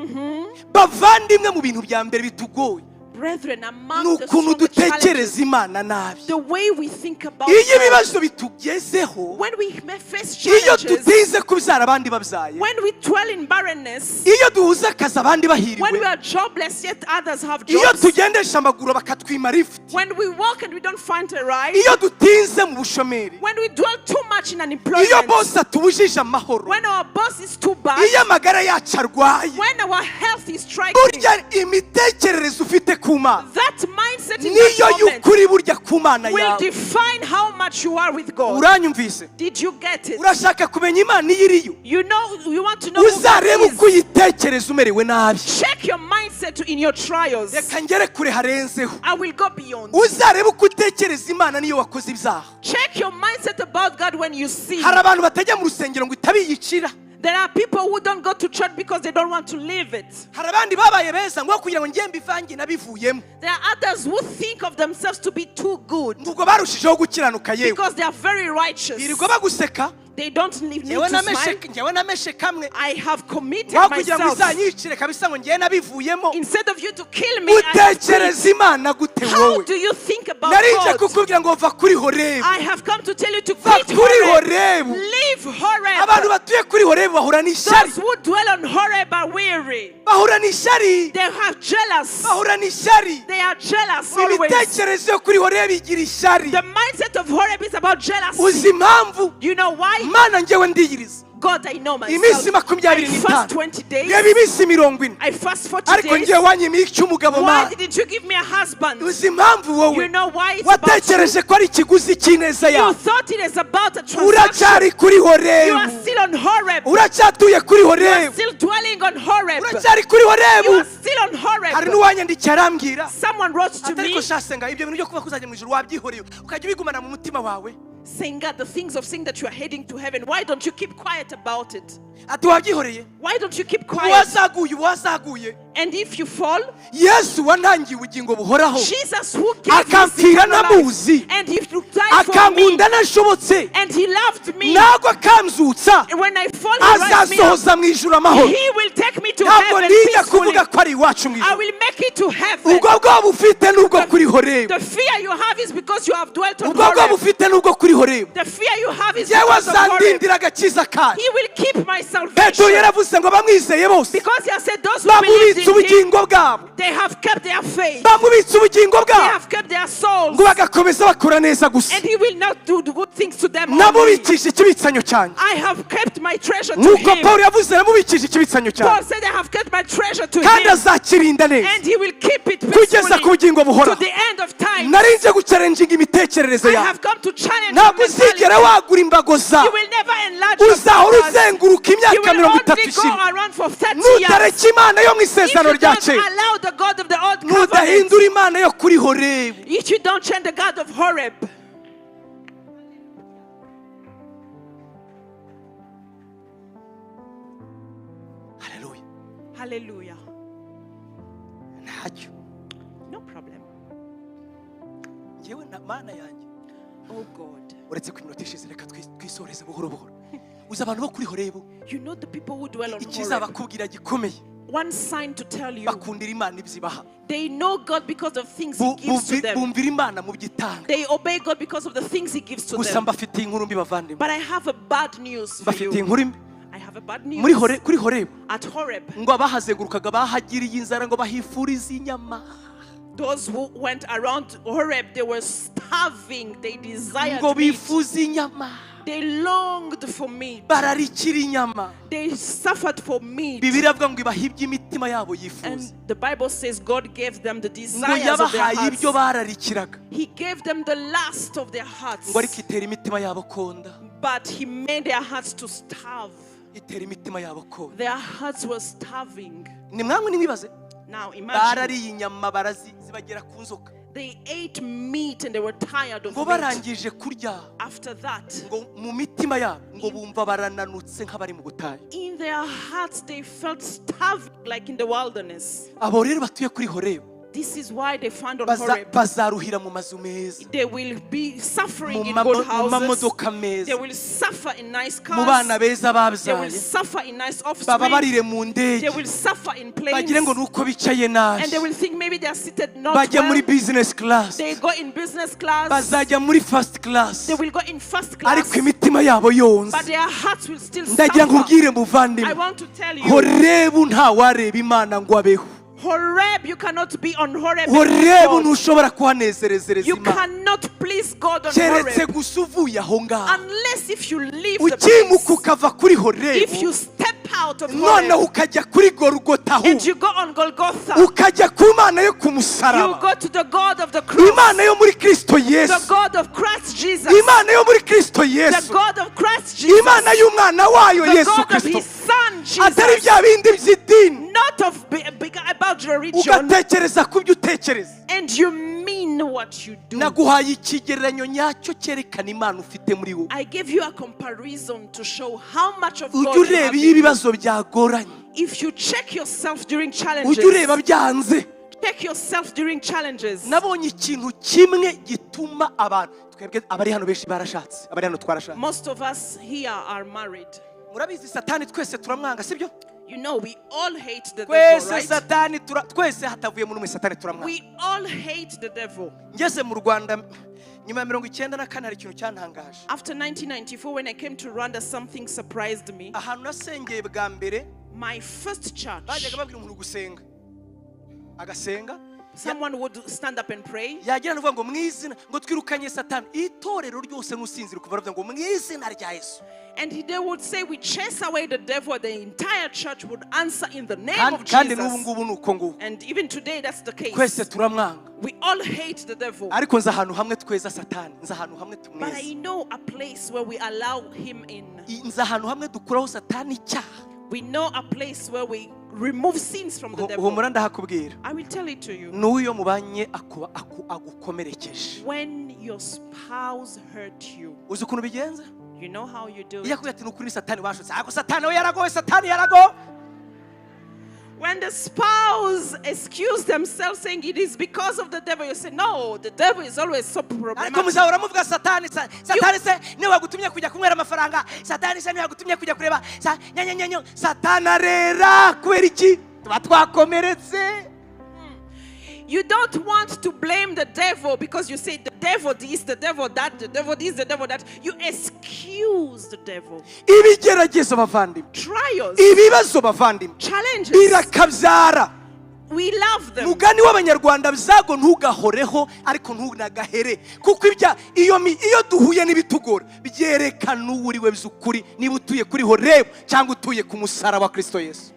bavandimwe, mu bintu bya mbere bitugoye Brethren, among ni the ukuntu strongest challenges, dutekereza Imana nabi. The way we think about Iyo God, ibibazo bitugezeho, when we may face iyo challenges, tutinze kubyara abandi babyaye, when we dwell in barrenness, iyo duhuze akazi abandi when we bahiriwe, are jobless yet others have iyo jobs, tugendesha amaguru bakatwima lifuti, when we walk and we don't find a ride, iyo dutinze mu bushomeri, when we dwell too much in iyo unemployment, bose atubujije amahoro, when our boss is too bad, iyo amagara yacu arwaye, when our health is striking, burya imitekerereze ufite ku ku Mana That mindset in that niyo moment y'ukuri burya ku Mana will yawe. define how much you are with God. Uranyumvise? Did you get it? Urashaka kumenya Imana iyo iriyo? You know, you want to know who God Uzarebe is. uko uyitekereza umerewe nabi. Check your mindset in your trials. Reka ngere kure harenzeho. I will go beyond. Uzarebe uko utekereza Imana niyo wakoze ibyaha. Check your mindset about God when you sin. Hari abantu batajya mu rusengero ngo itabiyicira. There are people who don't go to church because they don't want to leave it. Hari abandi babaye beza ngo kugira ngo njye mbivange nabivuyemo. There are others who think of themselves to be too good Ngo ubwo barushijeho gukiranuka yewe. because they are very righteous. Birirwa baguseka. They don't need Njyewe to nameshe smile. Njyewe nameshe kamwe. I have committed Aho kugira ngo myself. izanyicire kabisa ngo njyewe nabivuyemo. Instead of you to kill me, I have quit. Utekereza Imana gute How wowe? do you think about Narinje God? kukubwira ngo va kuri Horebu. I have come to tell you to Va quit kuri Horeb. Horebu. Leave Horeb. Abantu batuye kuri Horebu bahura n'ishyari. Those who dwell on Horeb are weary. Bahura n'ishyari. They have jealous. Bahura n'ishyari. They are jealous always. Imitekerereze yo kuri Horebu igira ishyari. The mindset of Horeb is about jealousy. Uzi impamvu? You know why? Mana njyewe ndiyiriza God, I know myself. iminsi I makumyabiri fast n'itanu, 20 days. reba iminsi 40, I fast 40 ariko days. ngewe wanyimiye icy'umugabo. Why Mana, didn't you give me a husband? uzi impamvu wowe You know why it's about you? watekereje ko ari ikiguzi cy'ineza You yawe? thought it is about a transaction. Uracyari kuri You are Horebu. still on Horeb. Uracyatuye kuri You are Horebu. still dwelling on Horeb. Uracyari kuri You Horebu. are still on Hari Horeb. n'uwanyandikiye arambwira Someone wrote to ati me ariko shasenga ibyo bintu byo kuba kuzajya mu ijuru wabyihoreye ukajya ubigumana mu mutima wawe. Saying, "God, the things of saying that you are heading to heaven, why don't you keep quiet about it? Ati wabyihoreye. Why don't you keep quiet?" Uwazaguye uwazaguye. And if you fall, Yesu wantangiye ubugingo buhoraho, Jesus who gave his akampfira eternal life, ntamuzi, and he died for me, akankunda nashobotse, and he loved me. ntabwo akamzutsa, And when I fall, he raised me up. azasohoza mu ijuru amahoro. He will take me to Ntabwo heaven nijya peacefully. kuvuga ko ari iwacu mu I ijuru. will make it to heaven. Ubwo bwoba ufite n'ubwo kuri Horebu. The fear you have is because you have dwelt on Ubwo bwoba Horeb. ufite n'ubwo kuri Horebu. The fear you have is Yewe because of Horeb. azandindira agakiza kayo. He will keep my Petero salvation. yaravuze ngo abamwizeye bose Because he has said those who believed bamubitse in him, ubugingo bwabo. they have kept their faith. Bamubitse ubugingo They bwabo have kept their souls. ngo bagakomeza bakora neza gusa. And he will not do the good things to them only. Namubikije ikibitsanyo cyanjye. I have kept my treasure to Nk'uko him. Paul yavuze namubikije ikibitsanyo Paul cyanjye, said, "I have kept my treasure to kandi him." azakirinda neza And he will keep it kugeza ku peacefully bugingo to buhoraho. the end of time. Narinje gucarenjinga imitekerereze I yawe. have come to challenge your Ntabwo uzigera mentality. wagura imbago zawe. You will never enlarge your Uzahora borders. uzenguruka You imyaka will 30 only go ishira around for 30 years. nutareka Imana yo mu If isezerano you rya don't kera, allow the God of the old covenant, nudahindura Imana yo kuri Horebu. if you don't change the God of Horeb, Haleluya. Hallelujah. Ntacyo. No problem. Ngewe na Mana yanjye, Oh God. uretse ko iminota ishize reka twisoreze buhoro buhoro. Uzi abantu bo kuri Horebu, You know the people who dwell on Horeb. ikizabakubwira gikomeye, One sign to tell you, bakundira Imana ibyo ibaha. they know God because of things He gives to them. Bumvira Imana mu byo itanga. They obey God because of the things He gives to Gusa them. mbafitiye inkuru mbi bavandimwe. But I have a bad news for Mbafitiye you. inkuru mbi. I have a bad Muri news. Hore kuri Horebu, At Horeb, ngo abahazengurukaga bahagiriye inzara ngo bahifurize inyama. Those who went around Horeb, they were starving. They desired Ngo meat. bifuza inyama. They longed for meat. Bararikira inyama. They suffered for meat. Bibiliya avuga ngo ibaha iby'imitima yabo yifuza. And the Bible says God gave them the Ngo desires of their yabahaye hearts. ibyo bararikiraga. He gave them the lust of their hearts. Ngo ariko itera imitima yabo konda. But He made their hearts to starve. Itera imitima yabo konda. Their hearts were starving. Ni mwamwe nimwibaze. Now imagine. Barariye inyama barazi zibagera ku nzoka. They ate meat and they were tired of Ngo meat. barangije kurya, After that, ngo mu mitima yabo ngo bumva barananutse nk'abari mu butayu. In their hearts they felt starving like in the wilderness. Abo rero batuye kuri Horebu This is why they found on Horeb. Bazaruhira mu mazu meza, They will be suffering mu in mamo- good mu houses. mamodoka They meza, will suffer in nice mu bana cars. beza They will babyaye, suffer in nice baba offspring. barire mu They ndege will suffer in planes. bagire ngo ni uko bicaye nabi, And they will think maybe they are seated not bajya muri well. business class, They go in business class. bazajya muri first class, They will go in first class. ariko imitima yabo yonze. But their hearts will still Ndagira ngo suffer. ubwire I muvandimwe, want to tell you, Horebu ntawareba Imana ngo abeho. Horeb, you cannot be on Horeb and please Horebu God. ntushobora kuhanezerezereza You Imana cannot please God on keretse Horeb gusa uvuye aho ngaho, unless if you leave the ukimuka place. ukava kuri If Horebu you step out of Noneho Horeb ukajya kuri Gorogota, and ahubwo you go on Golgotha. Ukajya ku Mana yo ku You musaraba, go to the God of the cross, Imana yo muri Kristo the Yesu, God of Christ Jesus, Imana yo muri Kristo the Yesu, God of Christ Jesus, Imana y'umwana wayo the Yesu God of Kristo, His Son atari Jesus, bya bindi by'idini. Not of about religion, Ugatekereza ku byo utekereza. And you mean what you do. Naguhaye ikigereranyo nyacyo cyerekana Imana ufite muri wowe. I give you a comparison to show how much of Ujye God you ureba have iyo in you. ibibazo byagoranye. If you check yourself during challenges, Ujye ureba byanze. Check yourself during challenges. Nabonye ikintu kimwe gituma abantu, twebwe abari hano benshi barashatse, abari hano twarashatse. Most of us here are married. Murabizi, Satani twese turamwanga, sibyo? We all hate the devil, Twese right? Satani twese hatavuyemo n'umwe, Satani turamwanga. We all hate the devil. Ngeze mu Rwanda nyuma ya 94, hari ikintu cyantangaje. After 1994, when I came to Rwanda, something surprised me. Ahantu nasengeye bwa mbere, My first church, bajyaga babwira umuntu gusenga, agasenga, someone would stand up and pray. Yagira ngo ngo mu izina, ngo twirukanye Satani, itorero ryose n'usinzira kuva baravuga ngo mu izina rya Yesu. And they would say, "We chase away the devil." The entire church would answer, "In the name Kandi of kandi n'ubu Jesus." ngubu ni uko nguko. And even today, that's the case. Twese turamwanga. We all hate the devil. Ariko nzi ahantu hamwe tweza Satani, nzi ahantu hamwe But tumweza. I know a place where we allow him in. Nzi ahantu hamwe dukuraho Satani icyaha. We know a place where we remove sins from the devil. Humura, ndahakubwira. I will tell it to you. N'uyo mubanye akuba agukomerekeje. When your spouse hurt you, Uzi ukuntu bigenza? You know how you do Iyo it. akubwiye ati ni ukuri ni Satani washutse, ariko Satani we yaragowe, Satani yaragowe. When the spouse excuse themselves saying it is because of the devil, you say, "No, the devil is always so Ariko problematic." muzahora muvuga Satani, Satani se niwe wagutumye kujya kunywera amafaranga, Satani se niwe wagutumye kujya kureba nyanyanyanyo. Satani arera kubera iki? Tuba twakomeretse. You don't want to blame the devil because you say the devil this, the devil that, the devil this, the devil that. You excuse the devil. Ibigeragezo bavandimwe, Trials, ibibazo bavandimwe, challenges, birakabyara. We love them. Mugani w'Abanyarwanda, byago ntugahoreho ariko ntunagahere, kuko ibya iyo iyo duhuye n'ibitugora byerekana uwo uri we by'ukuri, niba utuye kuri Horebu cyangwa utuye ku musaraba wa Kristo Yesu.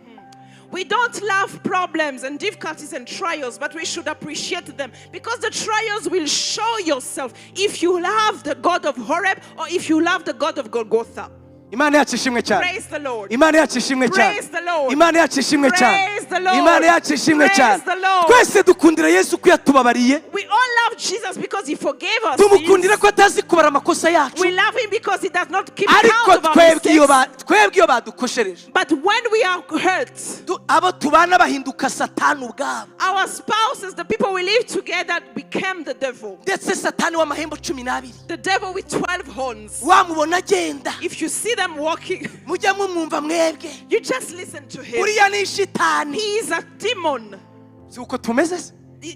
We don't love problems and difficulties and trials, but we should appreciate them because the trials will show yourself if you love the God of Horeb or if you love the God of Golgotha. Imana yacu ishimwe cyane. Praise the Lord. Imana yacu ishimwe cyane. Praise the Lord. Imana yacu ishimwe cyane. Praise the Lord. Imana yacu ishimwe Praise cyane. the Lord. Twese dukundira Yesu ko yatubabariye. We all love Jesus because he forgave us Tumukundira sins. Ko atazi kubara amakosa yacu. We love him because he does not keep Ariko count of our twebwe iyo mistakes. twebwe iyo badukoshereje, But when we are hurt, abo tubana bahinduka Satani ubwabo. Our spouses, the people we live together, became the devil. Ndetse Satani w'amahembe 12. The devil with 12 horns. Wamubona agenda, If you see them walking, mujya mumwumva mwebwe. You just listen to him. Uriya ni shitani. He is a demon. Si uko tumeze se?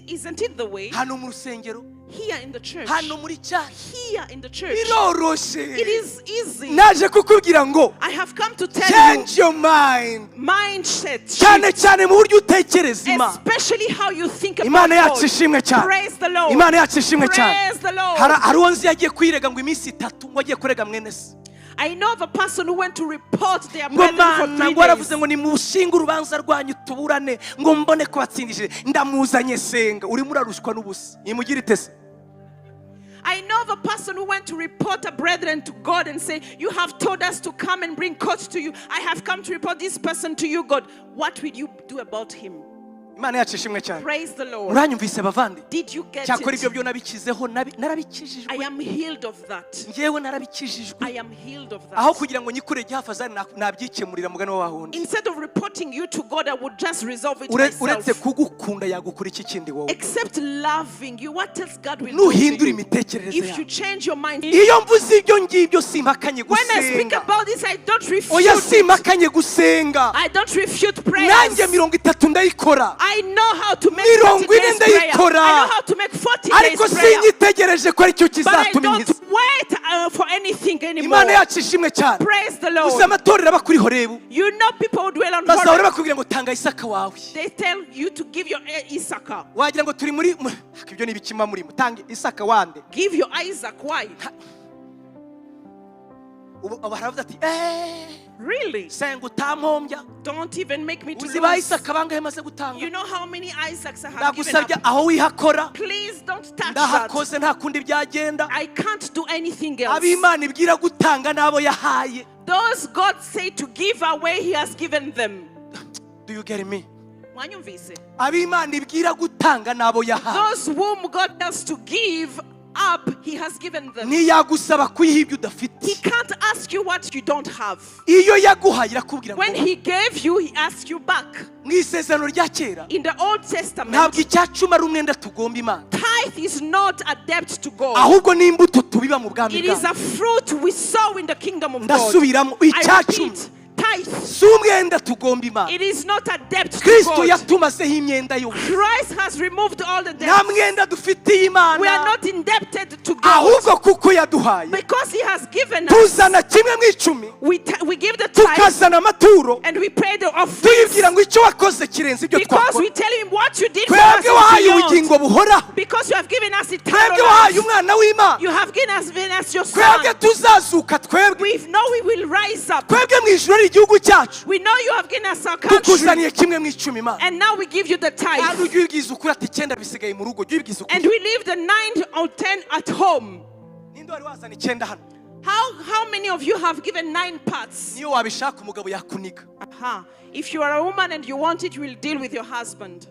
Isn't it the way? Hano mu rusengero, Here in the church. Hano muri church, Here in the church. biroroshe. It is easy. Naje kukubwira ngo I have come to tell change you your mind, mindset cyane shift, cyane mu buryo utekereza Imana. Especially how you think about Imana yacu God. ishimwe cyane. Praise the Lord. Imana yacu ishimwe cyane. Praise the Lord. Hari uwo nzi yagiye kwirega ngo iminsi 3, ngo agiye kurega mwene se. I know of a person who went to report their Ngo brethren for Mana, 3 ngo waravuze days. ngo nimushinge urubanza rwanyu tuburane, ngo mbone ko watsindishije, ndamuzanye senga, urimo urarushwa n'ubusa, nimugire itese. I know of a person who went to report a brethren to God and say, "You have told us to come and bring court to you. I have come to report this person to you, God. What will you do about him?" Imana yacu ishimwe cyane. Praise the Lord. Uranyumvise bavandi? Did you get Cyakora ibyo it? byo nabikizeho, narabikijijwe. I am healed of that. Ngewe narabikijijwe. I am healed of Aho that. Kugira ngo nyikure gihafazari, nabyikemurira mugani wa wundi. Instead of reporting you to God, I would just resolve it Uretse myself. Kugukunda yagukura iki kindi wowe? Except loving you, what else God will do Nuhindura to you? Imitekerereze If yawe. you change your mind. Iyo mvuze ibyo ngibyo, simpakanye When I speak gusenga. About this, I don't refute Oya, it. simpakanye gusenga. I don't refute prayers. Nanjye 30 ndayikora. I know how to make 40 30 days prayer. Ndayikora. I know how to make 40 Ariko days prayer. sinyitegereje ko aricyo But I kizatuma don't inkiza. Wait for anything anymore. Imana yacu ishimwe cyane. Praise the Uzi Lord. amatorero aba kuri Horebu, You know people who dwell on bazahora Horeb. bakubwira ngo tanga Isaka wawe. They tell you to give your Isaac. Wagira ngo turi muri ibyo ni ibikima murimo, tanga Isaka wande. Give your Isaac. Why? Ubu baravuga ati eee. Really? Senga utampombya. Don't even make me to Uzi ba lose. Isaka bangahe maze gutanga? You know how many Isaacs I have given Ndagusabye up. aho wihakora. Please don't touch that. Ndahakoze nta kundi byagenda. I can't do anything else. Ab'Imana ibwira gutanga n'abo yahaye. Those God say to give away, He has given them. Do you get me? Mwanyumvise? Ab'Imana ibwira gutanga n'abo yahaye. Those whom God tells to give up, He has given them. Ntiyagusaba kuyiha ibyo udafite. He can't ask you what you don't have. Iyo yaguhaye irakubwira When ngo He gave you, He asked you back. Mu isezerano rya kera In the Old Testament, ntabwo icyacumi ari umwenda tugomba Imana, tithe is not a debt to God. Ahubwo ni imbuto tubiba mu bwami It is bwawe. A fruit we sow in the kingdom of God. Ndasubiramo, I icyacumi repeat, tithe. Si umwenda tugomba Imana. It is not a debt to Kristo God. yatumazeho imyenda yose. Christ has removed all the Nta debts. mwenda dufitiye We are Imana, not indebted to God ahubwo kuko yaduhaye because He has given us. tuzana kimwe mu icumi, We give the tithe tukazana amaturo, and we pay the offerings tuyibwira ngo icyo wakoze kirenze ibyo because twakora. we tell Him what you did for us Twebwe is wahaye beyond. ubugingo buhoraho, Because you have given us eternal twebwe wahaye life. umwana w'Imana, You have given us your twebwe Son. tuzazuka, twebwe We know we will rise up. twebwe mu ijuru ari igihugu cyacu, We know you have given us our country. tukuzaniye kimwe mu icumi, Imana. And now we give you the Kandi tithe. ujye ubibwiza ukuri ati icyenda bisigaye mu rugo, ujye ubibwiza ukuri. And we leave the 9 or 10 at home. Ninde wari wazana icyenda hano? How many of you have given nine parts? Niyo wabishaka umugabo yakuniga. Aha. If you are a woman and you want it, you will deal with your husband.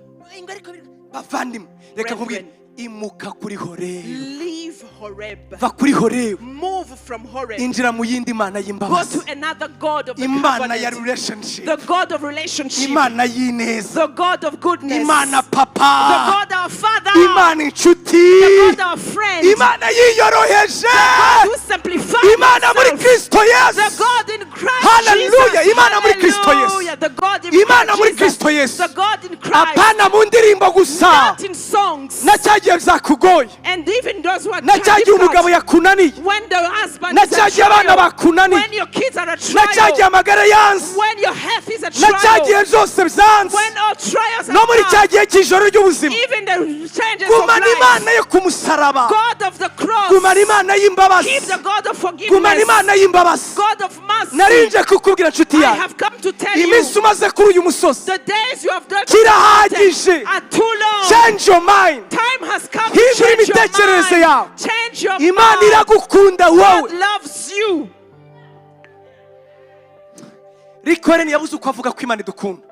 Bavandimwe, reka nkubwire, Brethren. Imuka kuri Horebu. Leave Horeb. Va kuri Horebu. Move from Horeb. Injira mu yindi mana Go y'imbabazi, to another God of the Imana ya covenant. relationship, The God of relationship. Imana y'ineza, The God of goodness. Imana The papa, God our Father. Imana inshuti, The God our friend. Imana yiyoroheje, Who simplified Imana muri himself. Kristo The Yesu. God in Christ Hallelujah. Jesus. Imana muri Kristo Yesu. Hallelujah. The God in Imana Christ muri Jesus. Kristo Yesu. The God in Christ. Apana mu ndirimbo gusa. Not in songs. Na cya gihe byakugoye, And even those who are na cya gihe umugabo difficult. yakunaniye, When the husband na is a cya gihe abana trial. bakunaniye, When your kids are a na cya gihe trial. amagara yanze, When your health is a na cya gihe trial. byose byanze, When all trials no are muri cya come. gihe cy'ijoro ry'ubuzima, Even the changes of gumana life. Imana yo ku musaraba. God of the cross. Gumana Imana y'imbabazi. Keep the God of Gumana forgiveness. Imana y'imbabazi. God of mercy. Narinje kukubwira nshuti I yawe, have come to tell you iminsi umaze kuri uyu musozi the days you have done kirahagije. are too long. Change your mind. Time has come to Hindura change your imitekerereze mind. yawe. Change your Imana mind. iragukunda wowe. God loves you. Rick Warren yabuze uko avuga ko Imana idukunda,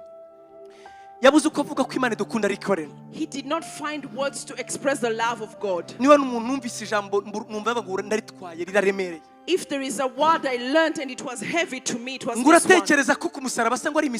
yabuze uko avuga ko Imana idukunda, Rick Warren. He did not find words to express the love of God. Niba n'umuntu numvise ijambo numva bavuga ngo ndaritwaye riraremereye. If there is a word I learned and it was heavy to me, it was Ngo this one. uratekereza ko ku musaraba se ngo ari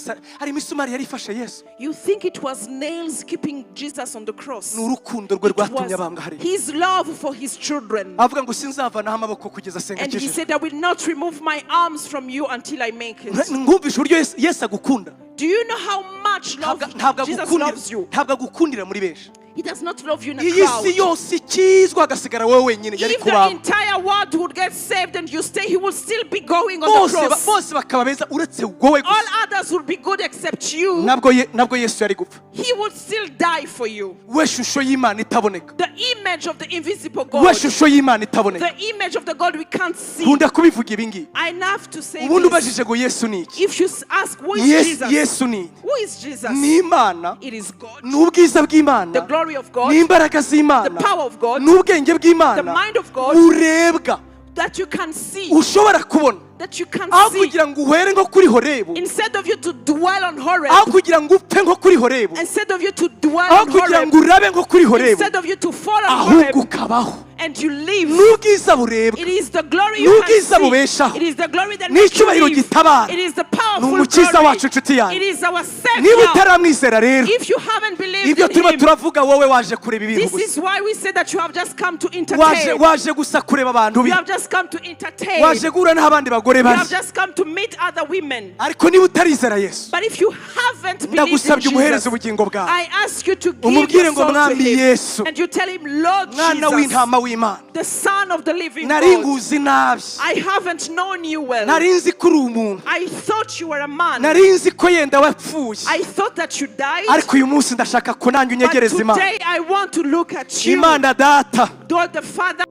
ari imisumari yari ifashe Yesu? You think it was nails keeping Jesus on the cross? Ni urukundo rwe It rwatumye was abambwa hariya. his love for his children. Avuga ngo sinzavanaho amaboko kugeza asenga And he akijije. said, "I will not remove my arms from you until I make it." Ngumvishe uburyo Yesu agukunda. Do you know how much love Ntabwo Jesus agukundira loves you? ntabwo agukundira muri benshi. He does not love you in a Iyi crowd. si yose ikizwa hagasigara wowe wenyine yari If the kubamba. entire world would get saved and you stay, he will still be going on the Bose cross. bose bakaba beza uretse wowe All gusa, others will be good except you. nabwo Yesu yari gupfa. He would still die for you. We shusho y'Imana itaboneka. The image of the invisible We God. shusho y'Imana itaboneka. The image of the God we can't see. Nkunda kubivuga ibi ngibi. I love to say Ubundi this. ubajije ngo Yesu ni iki, If you ask, who is Yesu, Jesus? Yesu ni iki? Who is Jesus? Ni Imana. It is God. Ni ubwiza bw'Imana, The glory of God. ni imbaraga z'Imana, The power of God. ni ubwenge bw'Imana The mind of God. burebwa, That you can see. Ushobora kubona. That you can Aho see. kugira ngo uhere nko kuri Horebu, Instead of you to dwell on Horeb. aho kugira ngo upfe nko kuri Horebu, Instead of you to dwell aho on kugira Horeb. ngo urabe nko kuri Horebu, Instead of you to fall on Horeb ahubwo ukabaho. And you live. N'ubwiza burebwa, It is the glory you can n'ubwiza see. bubeshaho, It is the glory that makes you n'icyubahiro live. gitabara. It is the powerful Ni Umukiza glory. wacu inshuti yanjye. It is our Niba Savior. utaramwizera rero, If you haven't believed ibyo in turimo him, turavuga, wowe waje kureba ibintu this gusa. is why we say that you have just come to Waje entertain. waje gusa kureba abantu You bi have just come to entertain. waje guhura n'abandi bagore You bari. have just come to meet other women. Ariko niba utarizera Yesu, But if you haven't believed in ndagusabye umuhereze Jesus, ubugingo bwawe. I ask you to give Umubwire your ngo, soul to Mwami him. Yesu, And you tell him, "Lord mwana Jesus, w'intama w'Imana, the Son of the living nari God, nguzi nabi. I haven't known you well. Nari nzi ko uri umuntu. I thought you were a man. Nari nzi ko yenda wapfuye. I thought that you died. Ariko uyu munsi ndashaka ko nanjye But unyegereza Imana, today I want to look at you, Imana Data." God the Father."